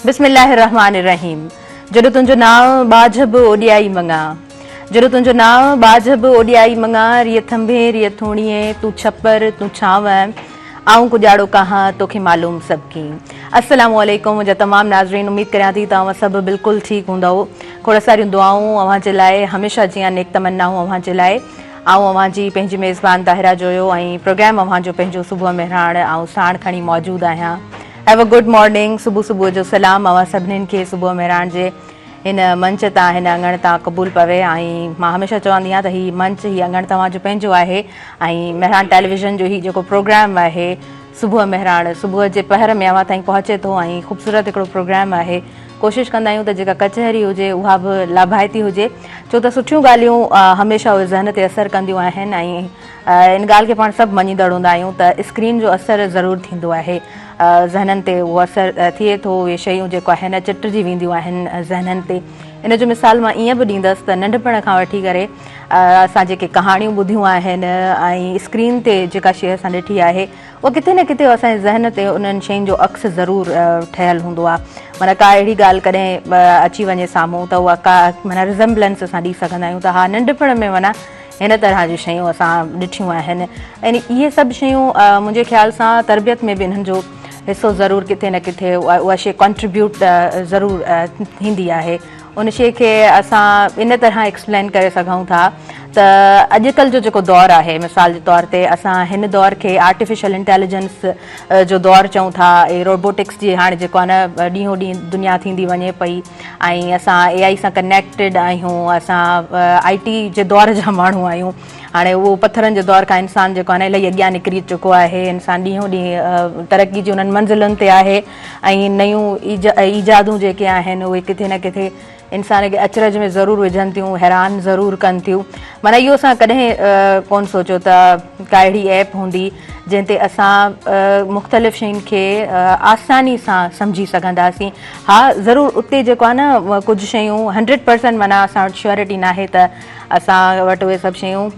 بسم الله الرحمٰن الرحيم جڏو تنهنجو نانء ٻاجهه به اوڏيائي مڱان جڏو تنهنجو نانء ٻاجهه به اوڏيائي مڱان ريء ٿنڀين ريء ٿوڻيين تون ڇپر تون ڇانو آئون ڪڄاڙو ڪاهان توکي معلوم سڀ ڪين السلام عليڪم منهنجا تمام ناظرين اميد ڪريان ٿي ته اوهان سڀ بلڪل ٺيڪ هوندؤ کوڙ ساريون دعائون اوهان جي لاء هميشه جيان نيڪ تمنائون اوهان جي لاء آئون اوهان جي پنهنجي ميزبان طاهره جويو ۽ پروگرام اوهان جو پنهنجو صبح مهراڻ آئون ساڻ کڻي موجود آهيان have a good morning صبح صبح جو سلام اوهان سڀنين کي صبح مهراڻ جي هن منچ تان هن اڱڻ تان قبول پوي ۽ مان هميشه چوندي آهيان ته هي منچ هي اڱڻ توهان جو پنهنجو آهي ۽ مهراڻ ٽيليويزن جو هي جيڪو پروگرام آهي صبح مهراڻ صبح جي پهر ۾ اوهان تائين پهچي ٿو ۽ خوبصورت هڪڙو پروگرام آهي ڪوشش ڪندا آهيون ته جيڪا ڪچهري هجي اها به لاڀائتي هجي ڇو ته سٺيون ڳالهيون هميشه اهي ذهن تي اثر ڪنديون آهن ۽ ان ڳالهه کي پاڻ سڀ مڃيندڙ هوندا آهيون ته اسڪرين جو اثر ضرور ٿيندو آهي ذهنن تي اهو اثر ٿئي ٿو اهي شيون جيڪو آهن چٽجي وينديون آهن ذهنن تي ان جو مثال مان ائين به ڏيندس ته ننڍپڻ کان وٺي ڪري اسان جيڪي ڪهاڻيون ٻڌيون آهن ۽ اسڪرين تي جيڪا شيء اسان ڏٺي آهي اها ڪٿي نه ڪٿي اسان جي ذهن تي انهن شين جو عڪس ضرور ٺهيل هوندو آهي معنيٰ ڪا اهڙي ڳالهه ڪڏهن اچي وڃي سامهون ته اها ڪا معنيٰ ريزمبلنس اسان ڏئي سگهندا آهيون ته ها ننڍپڻ ۾ معنيٰ هن طرح جون شيون اسان ڏٺيون آهن ۽ اهي سڀ شيون منهنجي خيال سان تربيت ۾ به انهن جو حصو ضرور ڪٿي نه ڪٿي اها شيء ڪنٽريبيوٽ ضرور ٿيندي آهي ان شيء کي اسان ان طرح ايڪسپلين ڪري سگهون ٿا ته اڄڪلهه جو جيڪو دور آهي مثال جي طور تي اسان هن دور کي آرٽيفيشل انٽيليجنس جو دور چئون ٿا روبوٽڪس جي هاڻي جيڪو آهي نه ڏينهون ڏينهن دنيا ٿيندي وڃي پئي ۽ اسان اي آئي سان ڪنيڪٽيڊ آهيون اسان آئي ٽي جي دور جا ماڻهو آهيون هاڻي اهو پٿرن جي دور کان انسان جيڪو آهي نه الاهي اڳيان نڪري چڪو آهي انسان ڏينهون ڏينهن ترقي جي انهن منزلن تي آهي ۽ نيون ايجادون جيڪي آهن اهي ڪٿي نه ڪٿي انسان کي اچرج ۾ ضرور وجهن ٿيون حيران ضرور ڪن ٿيون معنيٰ اهو اسان ڪڏهن ڪون سوچيو ته ڪا اهڙي ايپ هوندي جنهن تي اسان مختلف شين کي آساني سان سمجهي سگهنداسين ها ضرور اتي جيڪو آهي نه ڪجهه شيون هنڊريڊ پرسنٽ معنيٰ اسان وٽ شيورٽي ناهي ته اسان وٽ اهي سڀ شيون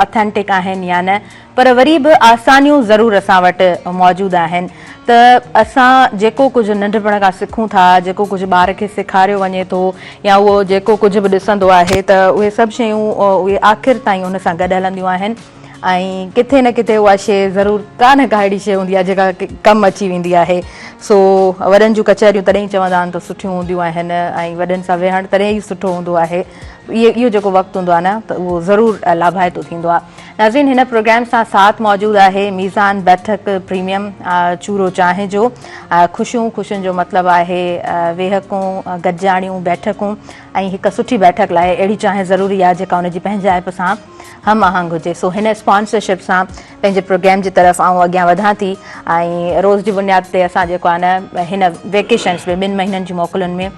اٿينٽڪ آهن يا نه پر وري به آسانيون ضرور اسان وٽ موجود آهن ته اسان جيڪو ڪجهه ننڍپڻ کان سکون ٿا، جيڪو ڪجهه ٻار کي سيکاريو وڃي ٿو يا اهو جيڪو ڪجهه به ڏسندو آهي ته اهي سڀ شيون اهي آخر تائين ان سان گڏ هلنديون آهن ۽ ڪٿي نه ڪٿي اها شيء ضرور ڪا نه ڪا اهڙي شيء هوندي آهي جيڪا ڪم اچي ويندي آهي سو وڏن جون ڪچهريون تڏهن ئي چوندا آهن ته سٺيون هونديون آهن ۽ وڏن سان ويهڻ تڏهن ئي سٺو هوندو آهي اهو جيڪو وقت هوندو آهي نه ته اهو ضرور لاڀائتو ٿيندو آهي. ناظرين هن پروگرام سان ساٿ موجود آهي ميزان بيٺڪ پريميم چورو چانهه جو خوشيون خوشين جو مطلب آهي ويهڪون گڏجاڻيون بيٺڪون ۽ هڪ سٺي بيٺڪ لاء اهڙي چانهه ضروري آهي جيڪا ان جي پنهنجائپ سان هم آهنگ هجي سو هن اسپانسرشپ سان پنهنجي پروگرام جي طرف آئون اڳيان وڌان ٿي ۽ روز جي بنياد تي اسان جيڪو آهي نه هن ويڪيشنس ۾ ٻن مهينن جي موڪلن ۾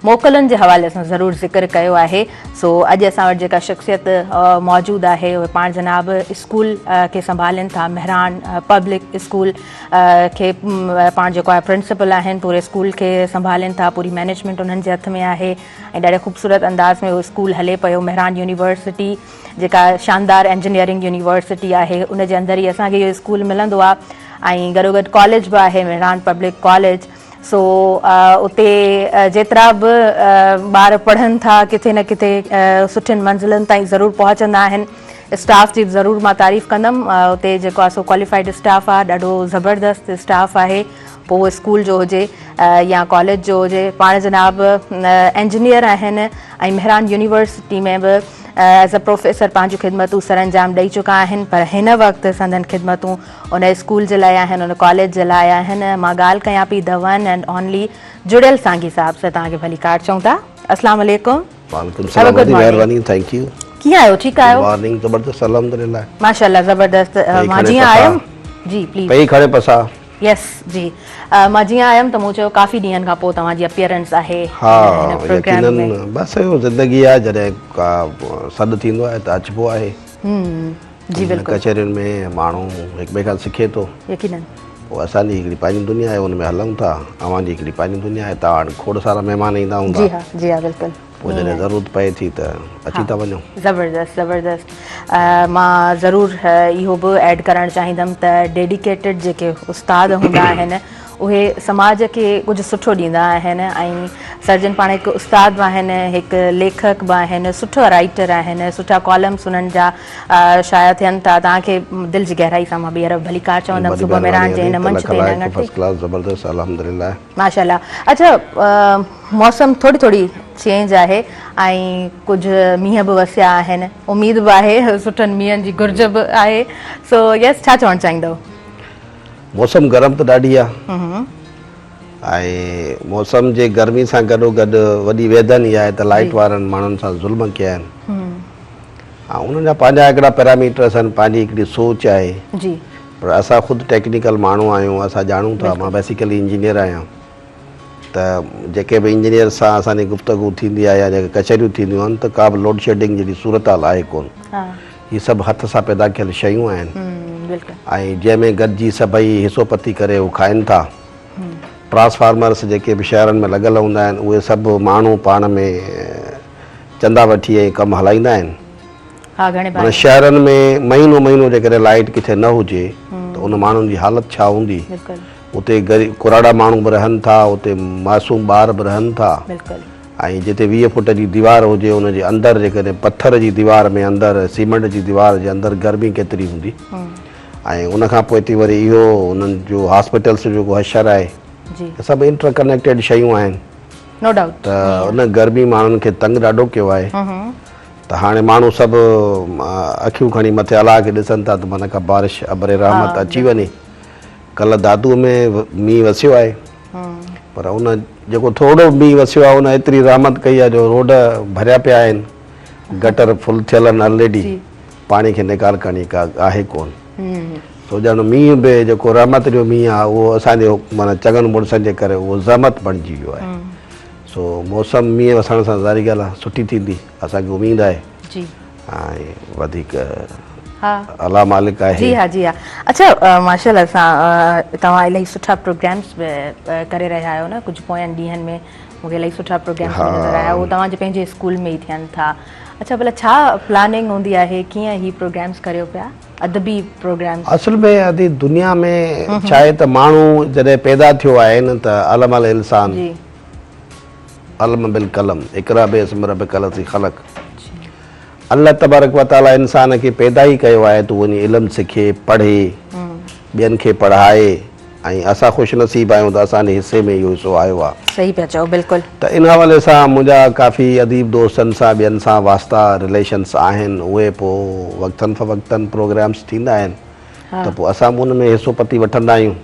موڪلن جي حوالي سان ضرور ذڪر ڪيو آهي سو اڄ اسان وٽ جيڪا شخصيت موجود آهي اهي پاڻ جناب اسڪول کي سنڀالين ٿا مهراڻ پبلڪ اسڪول کي پاڻ جيڪو آهي پرنسپل آهن پوري اسڪول کي سنڀالين ٿا پوري مئنيجمينٽ انهن جي هٿ ۾ آهي ۽ ڏاڍي خوبصورت انداز ۾ اهو اسڪول هلي پيو مهراڻ يونيورسٽي جيڪا شاندار انجنيئرنگ يونيورسٽي آهي ان جي اندر ئي اسان کي اهو اسڪول ملندو آهي ۽ گڏوگڏ ڪاليج به آهي مهراڻ پبلڪ ڪاليج سو اتي جيترا به ٻار پڙهن ٿا ڪٿي نه ڪٿي سٺين منزلن تائين ضرور پهچندا آهن اسٽاف جي ضرور مان تعريف ڪندم اتي جيڪو آهي سو ڪواليفائيڊ اسٽاف آهي ڏاڍو زبردست اسٽاف آهي پوء اهو اسڪول جو هجي يا ڪاليج جو هجي پاڻ جناب انجنيئر آهن ۽ مهراڻ يونيورسٽي ۾ به ايز اي پروفيسر پنهنجون خدمتون سرانجام ڏئي چڪا آهن پر هن وقت سندن خدمتون ان اسڪول جي لاء آهن ان ڪاليج جي لاء آهن مان ڳالهه ڪيان پئي the one and only Jurel Sangi صاحب سان توهان کي ڀليڪار چئون ٿا اسلام عليڪم وعليڪم السلام وڏي مهرباني thank you ڪيئن آهيو ٺيڪ آهيو مارننگ زبردست الحمدلله ماشاءالله زبردست مان جيئن آيم جي پليز پئي کڻي پسا يس جي مان جيئن آيم ته مون چيو ڪافي ڏينهن کان پوء توهان جي اپيئرنس آهي ها يقينن بس اهو زندگي آهي جڏهن ڪا سڏ ٿيندو آهي ته اچبو آهي جي بلڪل ڪچهرين ۾ ماڻهو هڪ ٻئي کان سکي ٿو يقينن پوء اسان جي هڪڙي پنهنجي دنيا آهي ان ۾ هلون ٿا اوهان جي هڪڙي پنهنجي دنيا آهي توهان وٽ کوڙ سارا مهمان ايندا هوندا جي ها جي ها بلڪل پوء جڏهن ضرورت پئي ٿي ته اچي ٿا وڃو زبردست زبردست مان ضرور اهو به ايڊ ڪرڻ چاهيندم ته ڊيڊيڪيٽيڊ جيڪي استاد هوندا آهن اهي سماج کي ڪجهه سٺو ڏيندا آهن ۽ سرجن پاڻ هڪ استاد به آهن هڪ ليکڪ به آهن سٺا رائيٽر آهن سٺا ڪالمس انهن جا شايع ٿين ٿا توهان کي دل جي گهرائي سان مان ٻيهر ڀليڪار چوندم وڏي صبح مهرباني مهراڻ جي ادي هن ته منچ لک تي هن لائق اڱڻ تي. فرسٽ ڪلاس زبردست الحمدلله. ماشاءالله اڇا موسم ٿوري ٿوري چينج آهي ۽ ڪجهه مينهن به وسيا آهن اميد به آهي سٺن مينهن جي گهرج به آهي سو يس ڇا چوڻ چاهيندو. موسم گرم ته ڏاڍي آ ۽ موسم جي گرمي سان گڏو گڏ وڏي ويڌن اها آهي ته لائيٽ وارن ماڻهن سان ظلم ڪيا آهن ۽ انهن جا پنهنجا هڪڙا پيراميٽرس آهن پنهنجي هڪڙي سوچ آهي پر اسان خود ٽيڪنيڪل ماڻهو آهيون اسان ڄاڻون ٿا مان بيسيڪلي انجنيئر آهيان ته جيڪي به انجنيئر سان اسان جي گفتگو ٿيندي آهي يا جيڪي ڪچهريون ٿينديون آهن ته ڪا به لوڊ شيڊنگ جهڙي صورتحال آهي ڪون هي سڀ هٿ سان پيدا ڪيل شيون آهن ۽ جنهن ۾ گڏجي سڀئي حصو پتي ڪري هو کائن ٿا. ٽرانسفارمرس جيڪي به شهرن ۾ لڳل هوندا آهن اهي سڀ ماڻهو پاڻ ۾ چندا وٺي ۽ ڪم هلائيندا آهن. معنيٰ شهرن ۾ مهينو مهينو جيڪڏهن لائيٽ ڪٿي نه هجي ته ان ماڻهن جي حالت ڇا هوندي. اتي ڪراڙا ماڻهو به رهن ٿا، اتي معصوم ٻار به رهن ٿا. ۽ جتي 20 فوٽ جي ديوار هجي ان جي اندر جيڪڏهن پٿر جي ديوار ۾ اندر سيمنٽ جي ديوار جي اندر گرمي ڪيتري هوندي ۽ ان کان پوئتي وري اهو انهن جو هاسپيٽلس جو جيڪو حشر آهي اهي سڀ انٽر ڪنيڪٽيڊ شيون آهن ته ان گرمي ماڻهن کي تنگ ڏاڍو ڪيو آهي ته هاڻي ماڻهو سڀ اکيون کڻي مٿي الله کي ڏسن ٿا ته من ڪا بارش ابر رحمت اچي وڃي ڪلهه دادو ۾ مينهن وسيو آهي پر ان جيڪو ٿورڙو به مينهن وسيو آهي ان ايتري رحمت ڪئي آهي جو روڊ ڀريا پيا آهن گٽر فل ٿيل آهن الريڊي پاڻي کي نيڪال ڪرڻ جي ڪا آهي ڪون سو ڄڻ مينهن به جيڪو رحمت جو مينهن آهي اهو اسان جي معنيٰ چڱن مڙسن جي ڪري اهو زحمت بڻجي ويو آهي سو موسم مينهن وسڻ سان ظاهري ڳالهه آهي سٺي ٿيندي اسان کي اميد آهي جي ۽ وڌيڪ ها الله مالڪ آهي. جي ها جي ها اڇا ماشاء الله سان توهان الاهي سٺا پروگرامس به ڪري رهيا آهيو نه ڪجهه پوين ڏينهن ۾ مون کي الاهي سٺا پروگرامس به نظر آيا اهو توهان جي پنهنجي اسڪول ۾ ئي ٿين ٿا اڇا ڀلا ڇا پلاننگ هوندي آهي ڪيئن هي پروگرامس ڪريو پيا ادبي پروگرامس. اصل ۾ ادي دنيا ۾ ڇا آهي ته ماڻهو جڏهن پيدا ٿيو آهي نه ته علم الانسان جي علم بالقلم اقرا باسم ربک الذي خلق الله تبارڪ و تعالي انسان کي پيدا ئي ڪيو آهي ته وڃي علم سکي، پڙهي، ٻين کي پڙهائي ۽ اسان خوش نصيب آهيون ته اسان جي حصي ۾ اهو حصو آيو آهي. صحيح پيا چئو بلڪل. ته ان حوالي سان منهنجا ڪافي اديب دوستن سان ٻين سان واسطا Relations آهن اهي پوء وقتن فوقتن پروگرامس ٿيندا آهن ته پوء اسان به ان ۾ حصو پتي وٺندا آهيون.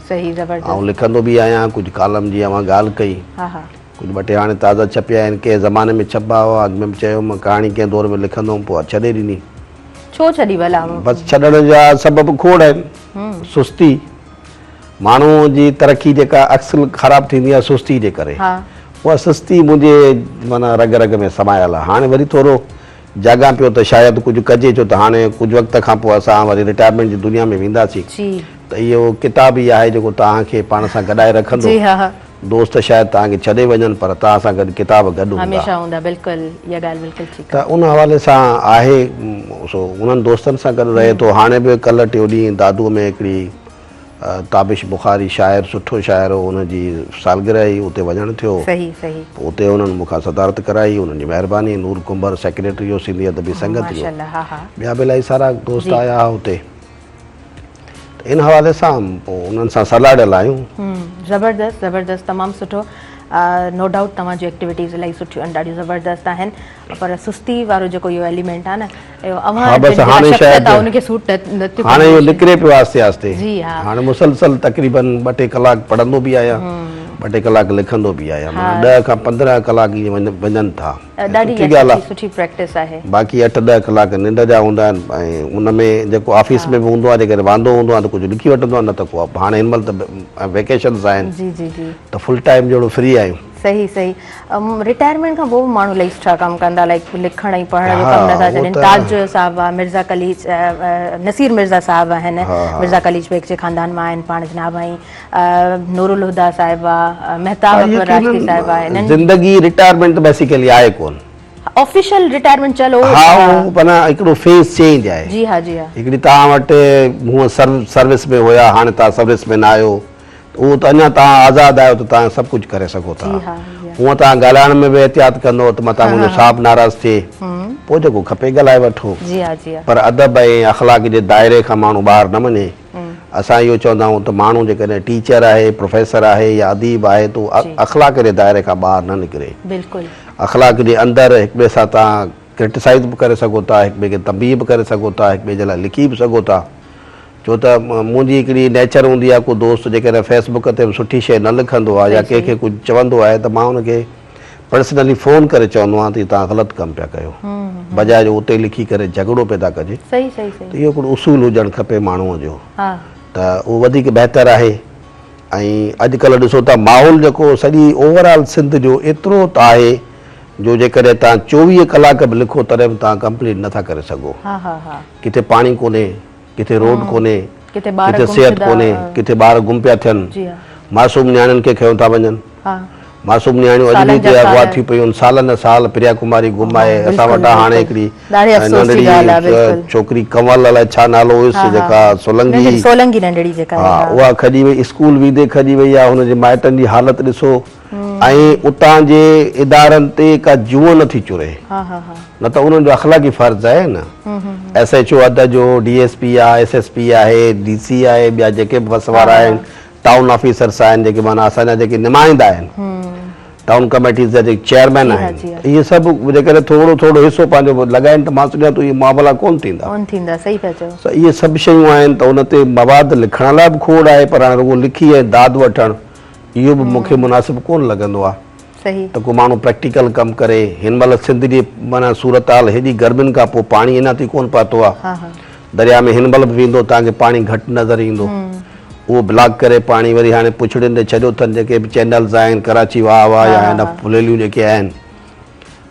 صحيح زبردست. آئون لکندو به آهيان ڪجهه ڪالم جي اوهان ڳالهه ڪئي. ها ها. ڪجهه ٻه ٽي هاڻي تازا ڇپيا آهن، ڪنهن زماني ۾ ڇپبا هئا، اڳ ۾ به چيو هوم ڪهاڻي ڪنهن دور ۾ لکندو هوم پوء ڇڏي ڏني. ڇو ڇڏي ڀلا؟ بس ڇڏڻ جا سبب کوڙ آهن. سستي، ماڻهوء جي ترقي جيڪا اصل خراب ٿيندي آهي سستي جي ڪري. اها سستي منهنجي معنيٰ رڳ رڳ ۾ سمايل آهي. هاڻي وري ٿورو جاڳان پيو ته شايد ڪجهه ڪجي ڇو ته هاڻي ڪجهه وقت کان پوء اسان وري رٽائرمينٽ جي دنيا ۾ وينداسين ته اهو ڪتاب ئي آهي جيڪو توهان کي پاڻ سان گڏائي رکندو. دوست شايد توهان کي ڇڏي وڃن پر توهان سان گڏ ڪتاب گڏ هوندا. هميشه هوندا بلڪل اها ڳالهه بلڪل ٺيڪ ته ان حوالي سان آهي سو انهن دوستن سان گڏ رهي ٿو هاڻي به ڪلهه ٽيون ڏينهن دادوء ۾ هڪڙي تابش بخاري شاعر سٺو شاعر هو ان جي سالگرهه هئي اتي وڃڻ ٿيو صحيح صحيح. پوء اتي انهن مون کان صدارت ڪرائي انهن جي مهرباني نور ڪنڀر سيڪريٽري هو سنڌي ادبي سنگت جو ماشاءالله ها ها. ٻيا به الاهي سارا دوست جي. آيا ها اتي. ته ان حوالي سان پوء انهن سان سلهاڙيل آهيون. زبردست زبردست تمام سٺو نو ڊائوٽ توهان جون ايڪٽيوٽيز الاهي سٺيون آهن ڏاڍيون زبردست آهن پر سستي وارو جيڪو اهو ايليمينٽ آهي نه اهو ها اوهان بس جن جيڪا هاڻي شخصيت شايد آهي ان کي سوٽ نه ٿيون هاڻي ڪن اهو نڪري پيو آهستي آهستي جي ها هاڻي مسلسل تقريبن ٻه ٽي ڪلاڪ پڙهندو به آهيان ٻه ٽي ڪلاڪ لکندو به آهيان ها معنيٰ ڏهه کان 15 ڪلاڪ ائين وڃن ٿا. ڏاڍي سٺي ڳالهه آ. سٺي پريڪٽس آهي. باقي اٺ ڏهه ڪلاڪ ننڊ جا هوندا آهن ۽ ان ۾ جيڪو آفيس ۾ به هوندو آهي جيڪڏهن واندو هوندو آهي ته ڪجهه لکي وٺندو آهيان نه ته ڪو هاڻي هن مهل ته ويڪيشنز آهن جي جي جي ته فل ٽائيم جهڙو فري آهيون. صحيح صحيح رٽائرمينٽ کان پوء به ماڻهو الاهي سٺا ڪم ڪندا لائڪ لکڻ ۽ پڙهڻ جو ها ڪم نٿا اهو ڇڏين ته تاج جويو صاحب آ مرزا قليچ نصير مرزا صاحب آهن ها ها مرزا قليچ بيگ جي خاندان مان آهن پاڻ جناب ۽ نور الهديٰ صاحبه، مهتاب ها اڪبر راشدي يقينن صاحبه انهن. زندگي رٽائرمينٽ ته بيسيڪلي آهي ڪون. آفيشل رٽائرمينٽ چلو. ها اهو معنيٰ هڪڙو فيز چينج آهي. جي ها جي ها. هڪڙي توهان وٽ هونء سروس ۾ هيا هاڻي توهان سروس ۾ نه آهيو ته ته اهو ته اڃا توهان آزاد آهيو ته توهان سڀ ڪجهه ڪري سگهو ٿا. هونء توهان ڳالهائڻ ۾ به احتياط ڪندو ته متان منهنجو صاحب ناراض ٿئي. پوء جيڪو کپي ڳالهائي وٺو. پر ادب ۽ اخلاق جي دائري کان ماڻهو ٻاهر نه وڃي. اسان اهو چوندا آهيون ته ماڻهو جيڪڏهن ٽيچر آهي، پروفيسر آهي يا اديب آهي ته اهو اخلاق جي دائري کان ٻاهر نه نڪري. اخلاق جي اندر هڪ ٻئي سان توهان ڪرٽيسائيز به ڪري سگهو ٿا، هڪ ٻئي کي تنبيهه به ڪري سگهو ٿا، هڪ ٻئي جي لاء لکي به سگهو ٿا. ڇو ته منهنجي هڪڙي نيچر هوندي آهي ڪو دوست جيڪڏهن فيس بڪ تي به سٺي شيء نه لکندو آهي يا ڪنهن کي ڪجهه چوندو آهي ته مان ان کي پرسنلي فون ڪري چوندو آهيان ته اهو توهان غلط ڪم پيا ڪيو بجاء جو اتي لکي ڪري جهڳڙو پيدا ڪجي ته اهو هڪڙو اصول هجڻ کپي ماڻهوء جو ته اهو وڌيڪ بهتر آهي ۽ اڄڪلهه ڏسو ٿا ماحول جيڪو سڄي اوور آل سنڌ جو ايترو ته آهي جو جيڪڏهن توهان 24 ڪلاڪ به لکو تڏهن به توهان ڪمپليٽ نٿا ڪري سگهو ڪٿي پاڻي ڪونهي ڪٿي روڊ ڪونهي، ڪٿي صحت ڪونهي، ڪٿي ٻار گم پيا ٿين، معصوم نياڻين کي کنيو ٿا وڃن، معصوم نياڻيون اڄ به هتي اغوا ٿي پيون آهن، سالن جا سال پريا ڪماري گم آهي، اسان وٽان هاڻي هڪڙي ننڍڙي ڇوڪري ڪنول الائي ڇا نالو هيس جيڪا سولنگي ها اها کڄي وئي، اسڪول ويندي کڄي وئي آهي، هن جي مائٽن جي حالت ڏسو ۽ اتان جي ادارن تي ڪا جونء نٿي چري. نه ته انهن جو اخلاقي فرض آهي نه. ايس ايڇ او حد جو ڊي ايس پي آ، ايس ايس پي آهي، ڊي سي آهي، ٻيا جيڪي به وس وارا آهن، ٽائون آفيسرس آهن جيڪي معنيٰ اسان جا جيڪي نمائندا آهن، ٽائون ڪميٽيز جا جيڪي چيئرمين آهن، اهي سڀ جيڪڏهن ٿورو ٿورو حصو پنهنجو لڳائين ته مان سمجهان ٿو اهي معاملا ڪونه ٿيندا. ڪونه ٿيندا، صحيح پيا چئو. سو اهي سڀ شيون آهن ته ان تي مواد لکڻ لاء به کوڙ آهي پر هاڻي رڳو لکي ۽ داد وٺڻ اهو به مون کي مناسب ڪونه لڳندو آهي. ته ڪو ماڻهو پريڪٽيڪل ڪم ڪري. هن مهل سنڌ جي معنيٰ صورتحال هيڏي گرمين کان پوء پاڻي اڃا تائين ڪونه پهتو آهي. درياء ۾ هن مهل به ويندو توهان کي پاڻي گهٽ نظر ايندو. اهو بلاڪ ڪري پاڻي وري هاڻي پڇڙين تي ڇڏيو اٿن جيڪي به چينلز آهن ڪراچي واهه واهه يا هن ڦليليون جيڪي آهن.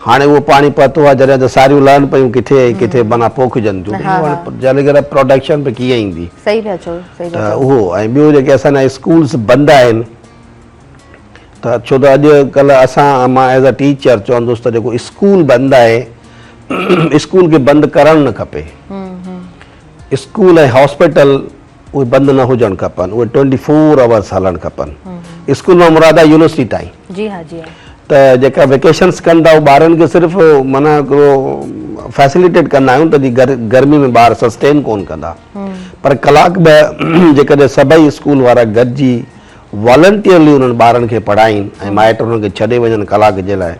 هاڻي اهو پاڻي پهتو آهي جڏهن ته ساريون لهن پيون ڪٿي ۽ ڪٿي معنيٰ پوکجن ٿيون ته اهو هاڻي جڏهن پروڊڪشن به ڪيئن ايندي. ته اهو ۽ ٻيو جيڪي اسان جا اسڪولز بند آهن. ته ڇو ته اڄ ڪلهه اسان مان ايز ا ٽيچر چوندس ته جيڪو اسڪول بند آهي اسڪول کي بند ڪرڻ نه کپي اسڪول ۽ هاسپيٽل اهي بند نه هجڻ کپن اهي 24 آورس هلڻ کپن اسڪول مان مراد آهي يونيورسٽي تائين جي ها جي ها ته جيڪا ويڪيشنس ڪن ٿا ٻارن کي صرف معنيٰ هڪڙو فيسليٽيٽ ڪندا آهيون ته جي گرمي ۾ ٻار سسٽين ڪون ڪندا پر ڪلاڪ ٻه جيڪڏهن سڀئي اسڪول وارا گڏجي والنٽيئرلي انهن ٻارن کي پڙهائين ۽ مائٽ انهن کي ڇڏي وڃن ڪلاڪ جي لاء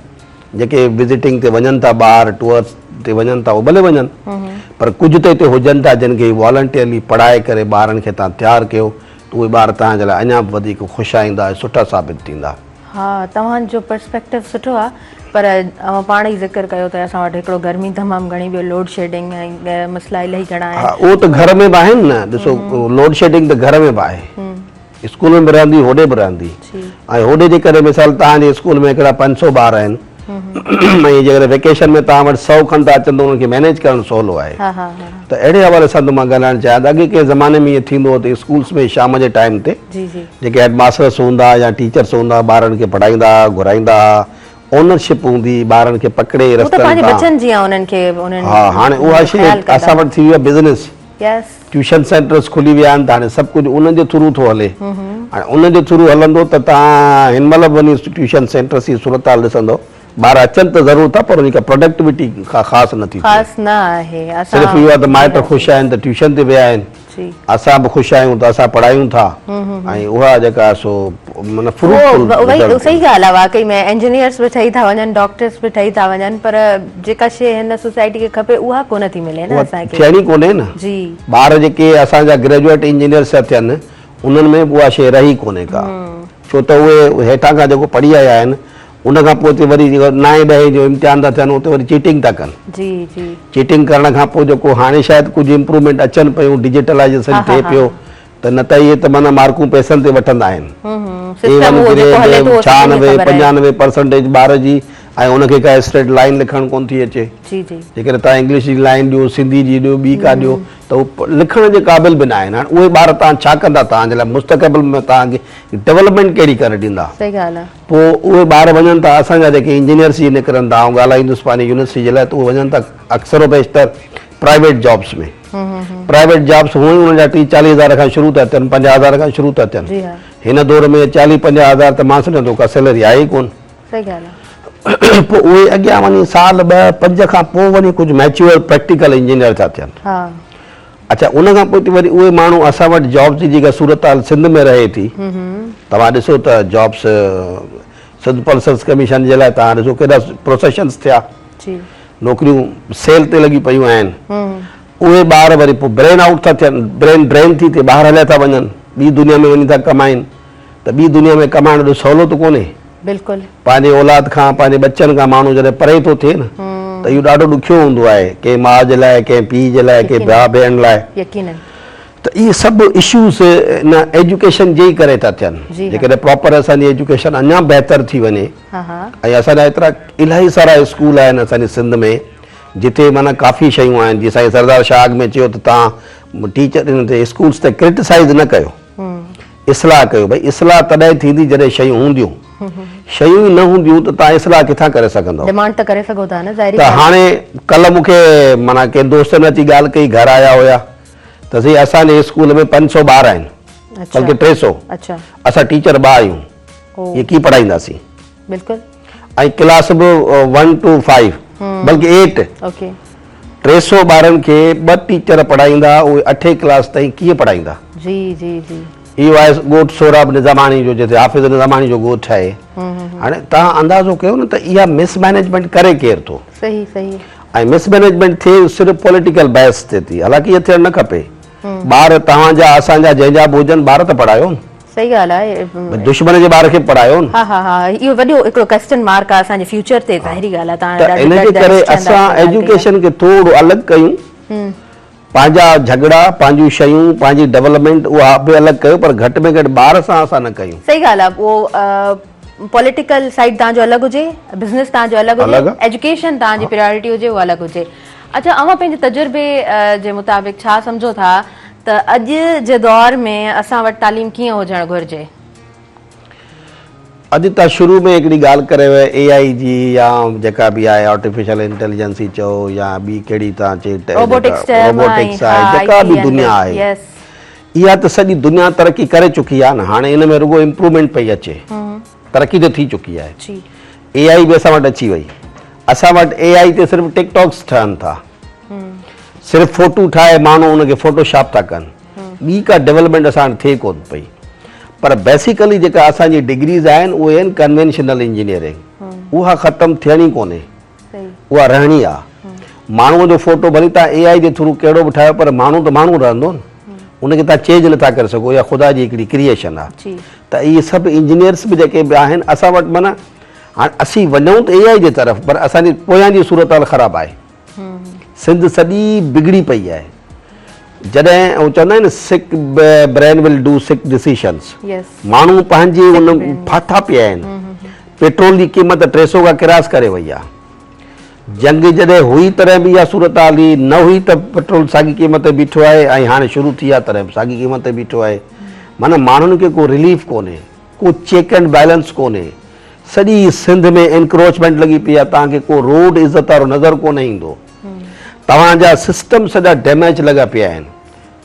جيڪي وزٽنگ تي وڃن ٿا ٻاهر ٽوئرس تي وڃن ٿا اهي ڀلي وڃن پر ڪجهه ته هتي هجن ٿا جن کي والنٽيئرلي پڙهائي ڪري ٻارن کي تان تيار ڪيو ته اهي ٻار توهان جي لاء اڃا به وڌيڪ خوش آئنده ۽ سٺا ثابت ٿيندا. ها توهان جو پرسپيڪٽو سٺو آ پر اوهان پاڻ ئي ذڪر ڪيو ته اسان وٽ هڪڙو گرمي تمام گهڻي ٻيو لوڊ شيڊنگ ۽ مسئلا الاهي گهڻا آهن. ها اهو ته گهر ۾ به آهن نه ڏسو لوڊ شيڊنگ ته گهر ۾ به آهي. اسڪول ۾ به رهندي هوڏي به رهندي ۽ هوڏي جيڪڏهن مثال توهان جي اسڪول ۾ هڪڙا 500 ٻار آهن ۽ جيڪڏهن ويڪيشن ۾ توهان وٽ 100 کن ٿا اچن ته انهن کي مينيج ڪرڻ سولو آهي ته اهڙي حوالي سان ته مان ڳالهائڻ چاهيان ته اڳي ڪنهن زماني ۾ ائين ٿيندو هو ته اسڪولس ۾ شام جي ٽائيم تي جيڪي هيڊ ماسترس هوندا يا ٽيچرس هوندا ٻارن کي پڙهائيندا هئا گهرائيندا هئا اونرشپ هوندي ٻارن کي پڪڙي رستن تان ها هاڻي اها شيء اسان وٽ ٿي وئي آهي بزنس ٽيوشن سينٽرس کلي ويا آهن ته هاڻي سڀ ڪجهه انهن جي ٿرو ٿو هلي هاڻي انهن جي ٿرو هلندو ته توهان هن مهل به وڃي ٽيوشن سينٽرس جي صورتحال ڏسندو ٻار اچن ته ضرور ٿا پر ان جي ڪا پروڊڪٽوٽي ڪا خاص نه ٿي ٿئي خاص نه آهي صرف اهو آهي ته مائٽ خوش آهن ته ٽيوشن تي ويا آهن اسان به خوش آهيون ته اسان پڙهايون ٿا ۽ اها جيڪا سو معنيٰ فروٽفل رزلٽ صحيح ڳالهه آهي واقعي ۾ انجنيئرس به ٺهي ٿا وڃن ڊاڪٽرس به ٺهي ٿا وڃن پر جيڪا شيء هن سوسائٽي کي کپي اها ڪونه ٿي ملي نه اسان کي ٿيڻي ڪونهي نه جي ٻار جيڪي اسان جا گريجوئيٽ انجنيئرس ٿا ٿين انهن ۾ به اها شيء رهي ڪونهي ڪا ڇو ته اهي هيٺان کان جيڪو پڙهي آيا آهن ان کان پوء اتي وري جيڪو نائين ڏهين جو امتحان ٿا ٿين اتي وري چيٽنگ ٿا ڪن جي جي چيٽنگ ڪرڻ کان پوء جيڪو هاڻي شايد ڪجهه امپروومينٽ اچن پيون ڊجيٽلائيزيشن ٿئي پيو ته نه ته اهي ته معنيٰ مارڪون پئسن تي وٺندا آهن اي ون گريڊ 96 95 پرسنٽيج ٻار جي ۽ ان کي ڪا اسٽريٽ لائين لکڻ ڪون ٿي اچي جيڪڏهن توهان انگلش جي لائين ڏيو سنڌي جي ڏيو ٻي ڪا ڏيو ته هو لکڻ جي قابل به نه آهن هاڻي اهي ٻار توهان ڇا ڪندا توهان جي لاء مستقبل ۾ توهان کي ڊولپمينٽ ڪهڙي ڪري ڏيندا پوء اهي ٻار وڃن ٿا اسان جا جيڪي انجنيئرس جي نڪرن ٿا آئون ڳالهائيندس پنهنجي يونيورسٽي جي لاء ته اهي وڃن ٿا اڪثر و بيشتر پرائيويٽ جابس ۾ پرائيويٽ جابس هونئن ئي انهن جا ٽيهه چاليهه هزار کان شروع ٿا ٿين 50 هزار کان شروع ٿا ٿين هن دور ۾ چاليهه پنجاهه هزار ته مان سمجهان ٿو ڪا سيلري آهي ئي ڪونه. صحيح ڳالهه آهي. پوء اهي اڳيان وڃي سال ٻه پنج کان پوء وڃي ڪجهه ميچوئر پريڪٽيڪل انجنيئر ٿا ٿين. ها. اڇا ان کان پوء وري اهي ماڻهو اسان وٽ جابس جي جيڪا صورتحال سنڌ ۾ رهي ٿي توهان ڏسو ته جابس سنڌ پرسنس ڪميشن جي لاء توهان ڏسو ڪيڏا پروسيشنس ٿيا. جي. نوڪريون سيل تي لڳي پيون آهن. اهي ٻار وري پوء برين آئوٽ ٿا ٿين، برين ڊرين ٿي ٿئي ٻاهر هليا ٿا وڃن، ٻي دنيا ۾ وڃي ٿا ڪمائين ته ٻي دنيا ۾ ڪمائڻ ايڏو سولو ته ڪونهي. بلڪل. پنهنجي اولاد کان، پنهنجي ٻچن کان ماڻهو جڏهن پري ٿو ٿئي نه ته اهو ڏاڍو ڏکيو هوندو آهي، ڪنهن ماء جي لاء، ڪنهن پيء جي لاء، ڪنهن ڀاء ڀيڻ لاء. يقينن. ته اهي سڀ اشوز ان ايجوڪيشن جي ئي ڪري ٿا ٿين. جيڪڏهن پراپر اسان جي ايجوڪيشن اڃا بهتر ٿي وڃي ۽ اسان جا ايترا الاهي سارا اسڪول آهن اسان جي سنڌ ۾ جتي معنيٰ ڪافي شيون آهن جيئن سائين سردار شاهه اڳ ۾ چيو ته توهان ٽيچر ان تي اسڪولس تي ڪرٽيسائز نه ڪيو اصلاح ڪيو ڀئي اصلاح تڏهن ٿيندي جڏهن شيون هونديون شيون ئي نه هونديون ته توهان اصلاح ڪٿان ڪري سگهندؤ. ڊمانڊ ته ڪري سگهو ٿا نه ظاهري ته ڳالهه آهي. هاڻي ڪلهه مون کي معنيٰ ڪنهن دوستن اچي ڳالهه ڪئي گهر آيا هيا ته سائين اسان جي اسڪول ۾ 500 ٻار آهن بلڪه 300 اسان ٽيچر ٻه آهيون اهي ڪيئن پڙهائينداسين. بلڪل. ۽ ڪلاس به ون ٽو فائيو بلڪه ايٽ 300 ٻارن کي ٻه ٽيچر پڙهائيندا اهي اٺين ڪلاس تائين ڪيئن پڙهائيندا. جي جي جي. اهو آهي ڳوٺ سهراب نظاماڻي جو جتي حافظ نظاماڻي جو ڳوٺ آهي. هاڻي توهان اندازو ڪيو نه ته اها مس مئنيجمينٽ ڪري ڪير ٿو. صحيح صحيح. ۽ مس مئنيجمينٽ ٿئي صرف پوليٽيڪل بحث تي ٿي حالانڪه اها ٿيڻ نه کپي. ٻار توهان جا اسان جا جنهن جا به هجن ٻار ته پڙهايو نه. صحيح ڳالهه آهي. دشمن جي ٻار کي به پڙهايو نه. ها ها ها اهو وڏو هڪڙو ڪويسچن مارڪ آهي اسان جي فيوچر تي ظاهري ڳالهه آهي توهان ته ان جي ڪري اسان ايجوڪيشن کي ٿورو الڳ ڪيون پنهنجا جهڳڙا پنهنجون شيون پنهنجي ڊولپمينٽ اها به الڳ ڪيو پر گهٽ ۾ گهٽ ٻار سان اسان نه ڪيون. صحيح ڳالهه آهي اهو پوليٽيڪل سائيڊ توهان جو الڳ هجي بزنس توهان جو الڳ هجي ايجوڪيشن توهان جي پريارٽي هجي اها الڳ هجي. اڇا اوهان پنهنجي تجربي جي مطابق ڇا سمجهو ٿا ته اڄ جي دور ۾ اسان وٽ تعليم ڪيئن هجڻ گهرجي؟ اڄ توهان شروع ۾ هڪڙي ڳالهه ڪري ويا اي آء جي يا جيڪا به آهي آرٽيفيشل انٽيليجنس ئي چئو يا ٻي ڪهڙي توهان چئي روبوٽڪس چيم روبوٽڪس آهي جيڪا به دنيا آهي اها ته سڄي دنيا ترقي ڪري چڪي آهي نه هاڻي ان ۾ رڳو امپروومينٽ پئي اچي ترقي ته ٿي چڪي آهي اي آء به اسان وٽ اچي وئي اسان وٽ اي آء تي صرف ٽڪ ٽاڪس ٺهن ٿا صرف فوٽو ٺاهي ماڻهو ان کي فوٽو شاپ ٿا ڪن ٻي ڪا ڊولپمينٽ اسان وٽ ٿئي ڪون پئي پر بيسيڪلي جيڪا اسان جي ڊگريز آهن اهي آهن ڪنوينشنل انجنيئرنگ اها ختم ٿيڻي ڪونهي اها رهڻي آ ماڻهو جو فوٽو ڀلي تان اي آء جي ٿرو ڪهڙو به ٺاهيو پر ماڻهو ته ماڻهو رهندو نه ان کي تان چينج نٿا ڪري سگهو اها خدا جي هڪڙي ڪريئيشن آ ته اهي سڀ انجنيئرس به جيڪي به آهن اسان وٽ معنيٰ هاڻ اسين وڃون ته اي آء جي طرف پر اسان جي پويان جي صورتحال خراب آهي. سنڌ سڄي بگڙي پئي آهي. جڏهن هو چوندا آهن نه sick brain will do sick decisions ماڻهو پنهنجي ان ڦاٿا پيا آهن. پيٽرول جي قيمت 300 کان ڪراس ڪري وئي آهي. جنگ جڏهن هئي تڏهن به اها صورتحال هئي، نه هئي ته پيٽرول ساڳي قيمت تي بيٺو آهي ۽ هاڻي شروع ٿي آهي تڏهن به ساڳي قيمت تي بيٺو آهي. معنيٰ ماڻهن کي ڪو رليف ڪونهي. ڪو چيڪ اينڊ بيلنس ڪونهي، سڄي سنڌ ۾ انڪروچمينٽ لڳي پئي آهي، توهان کي ڪو روڊ عزت وارو نظر ڪونه ايندو، توهان جا سسٽم سڄا ڊيميج لڳا پيا آهن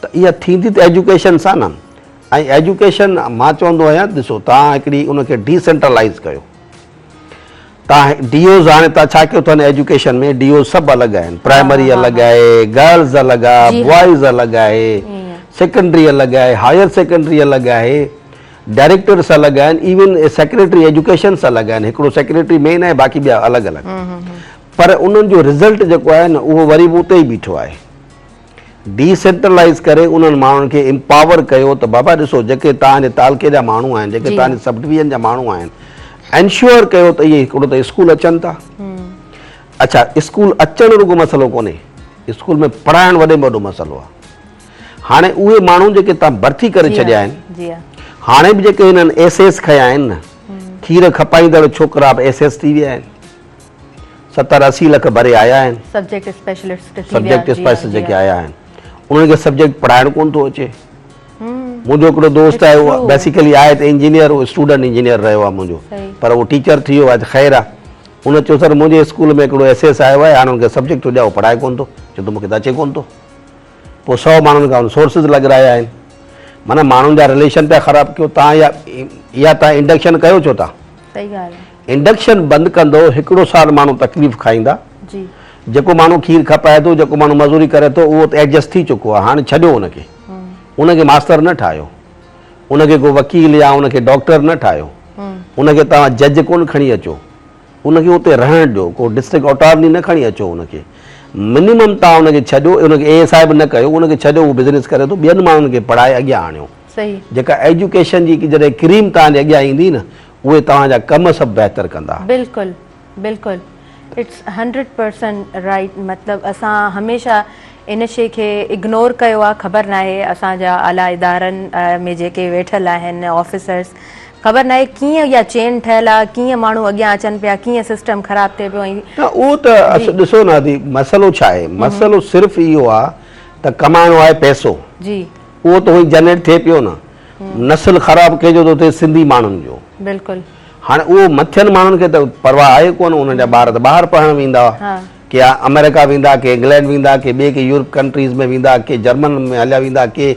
ته اها ٿيندي ته ايجوڪيشن سان نه ۽ ايجوڪيشن مان چوندو آهيان ڏسو توهان هڪڙي ان کي ڊي سينٽرلائيز ڪيو توهان ڊي اوز هاڻي توهان ڇا ڪيو اٿن ايجوڪيشن ۾ ڊي اوز سڀ الڳ آهن پرائمري الڳ آهي گرلز الڳ آهي بوائز الڳ آهي سيڪنڊري الڳ آهي هائر سيڪنڊري الڳ آهي ڊائريڪٽرس الڳ آهن ايون سيڪريٽري ايجوڪيشنس الڳ آهن هڪڙو سيڪريٽري مين آهي باقي ٻيا الڳ الڳ پر انهن جو رزلٽ جيڪو آهي نه اهو وري به اتي ئي بيٺو آهي ڊي سينٽرلائز ڪري انهن ماڻهن کي امپاور ڪيو ته بابا ڏسو جيڪي توهان جي تعلقي جا ماڻهو آهن جيڪي توهان جي سب ڊويزن جا ماڻهو آهن انشوئر ڪيو ته اهي هڪڙو ته اسڪول اچن ٿا اڇا اسڪول اچڻ رڳو مسئلو ڪونهي اسڪول ۾ پڙهائڻ وڏي ۾ وڏو مسئلو آهي هاڻي اهي ماڻهو جيڪي تان ڀرتي ڪري ڇڏيا آهن هاڻي به جيڪي هنن ايس ايس کنيا آهن نه کير کپائيندڙ ڇوڪرا به ايس ايس ٿي ويا آهن 70 80 لک ڀري آيا آهن سبجيڪٽ اسپيشلسٽ ٿي ويا سبجيڪٽ اسپيشلسٽ جيڪي آيا آهن انهن کي سبجيڪٽ پڙهائڻ ڪون ٿو اچي منهنجو هڪڙو دوست آهي اهو بيسيڪلي آهي ته انجنيئر اهو اسٽوڊنٽ انجنيئر رهيو آهي منهنجو پر اهو ٽيچر ٿي ويو آهي ته خير آهي ان چيو سر منهنجي اسڪول ۾ هڪڙو ايس ايس آيو آهي هاڻي ان کي سبجيڪٽ ٿو ڏيان اهو پڙهائي ڪون ٿو چي ٿو مون کي ته اچي ڪون ٿو پوء 100 ماڻهن کان ان سورسز لڳرايا آهن. معنيٰ ماڻهن جا رليشن پيا خراب ڪيو تان يا اها تان انڊڪشن ڪيو ڇو ٿا؟ صحيح ڳالهه آهي. انڊڪشن بند ڪندو هڪڙو سال ماڻهو تڪليف کائيندا. جي. جيڪو ماڻهو کير کپائي ٿو جيڪو ماڻهو مزوري ڪري ٿو اهو ته ايڊجسٽ ٿي چڪو آهي هاڻي ڇڏيو ان کي ان کي ماستر نه ٺاهيو ان کي ڪو وڪيل يا ان کي ڊاڪٽر نه ٺاهيو ان کي توهان جج ڪونه کڻي اچو ان کي اتي رهڻ ڏيو ڪو ڊسٽرڪٽ اٽارني نه کڻي اچو ان کي منيمم توهان ان کي ڇڏيو ان کي اي ايس I به نه ڪيو ان کي ڇڏيو هو بزنس ڪري ٿو ٻين ماڻهن کي پڙهائي اڳيان آڻيو جيڪا ايجوڪيشن جي جڏهن ڪريم توهان جي اڳيان ايندي نه اهي توهان جا ڪم سڀ بهتر ڪندا. بلڪل بلڪل it's 100% right مطلب اسان هميشه ان شي کي اگنور ڪيو آ خبر ناهي اسان جا اعليٰ ادارن ۾ جيڪي ويٺل آهن آفيسرس خبر ناهي ڪيئن اها چين ٺهيل آ ڪيئن ماڻهو اڳيان اچن پيا ڪيئن سسٽم خراب ٿئي پيو ۽ نه اهو ته ڏسو نه ادي مسئلو ڇا آهي مسئلو صرف اهو آ ته ڪمائڻو آهي پئسو جي اهو ته هونئن جنريٽ ٿئي پيو نه نسل خراب ڪنهن جو ٿو ٿئي سنڌي ماڻهن جو بلڪل هاڻي اهو مٿين ماڻهن کي ته پرواهه آهي ڪونه انهن جا ٻار ته ٻاهر پڙهڻ ويندا ڪي آمريڪا ويندا ڪي انگلينڊ ويندا ڪي ٻئي ڪي يورپ ڪنٽريز ۾ ويندا ڪي جرمن ۾ هليا ويندا ڪي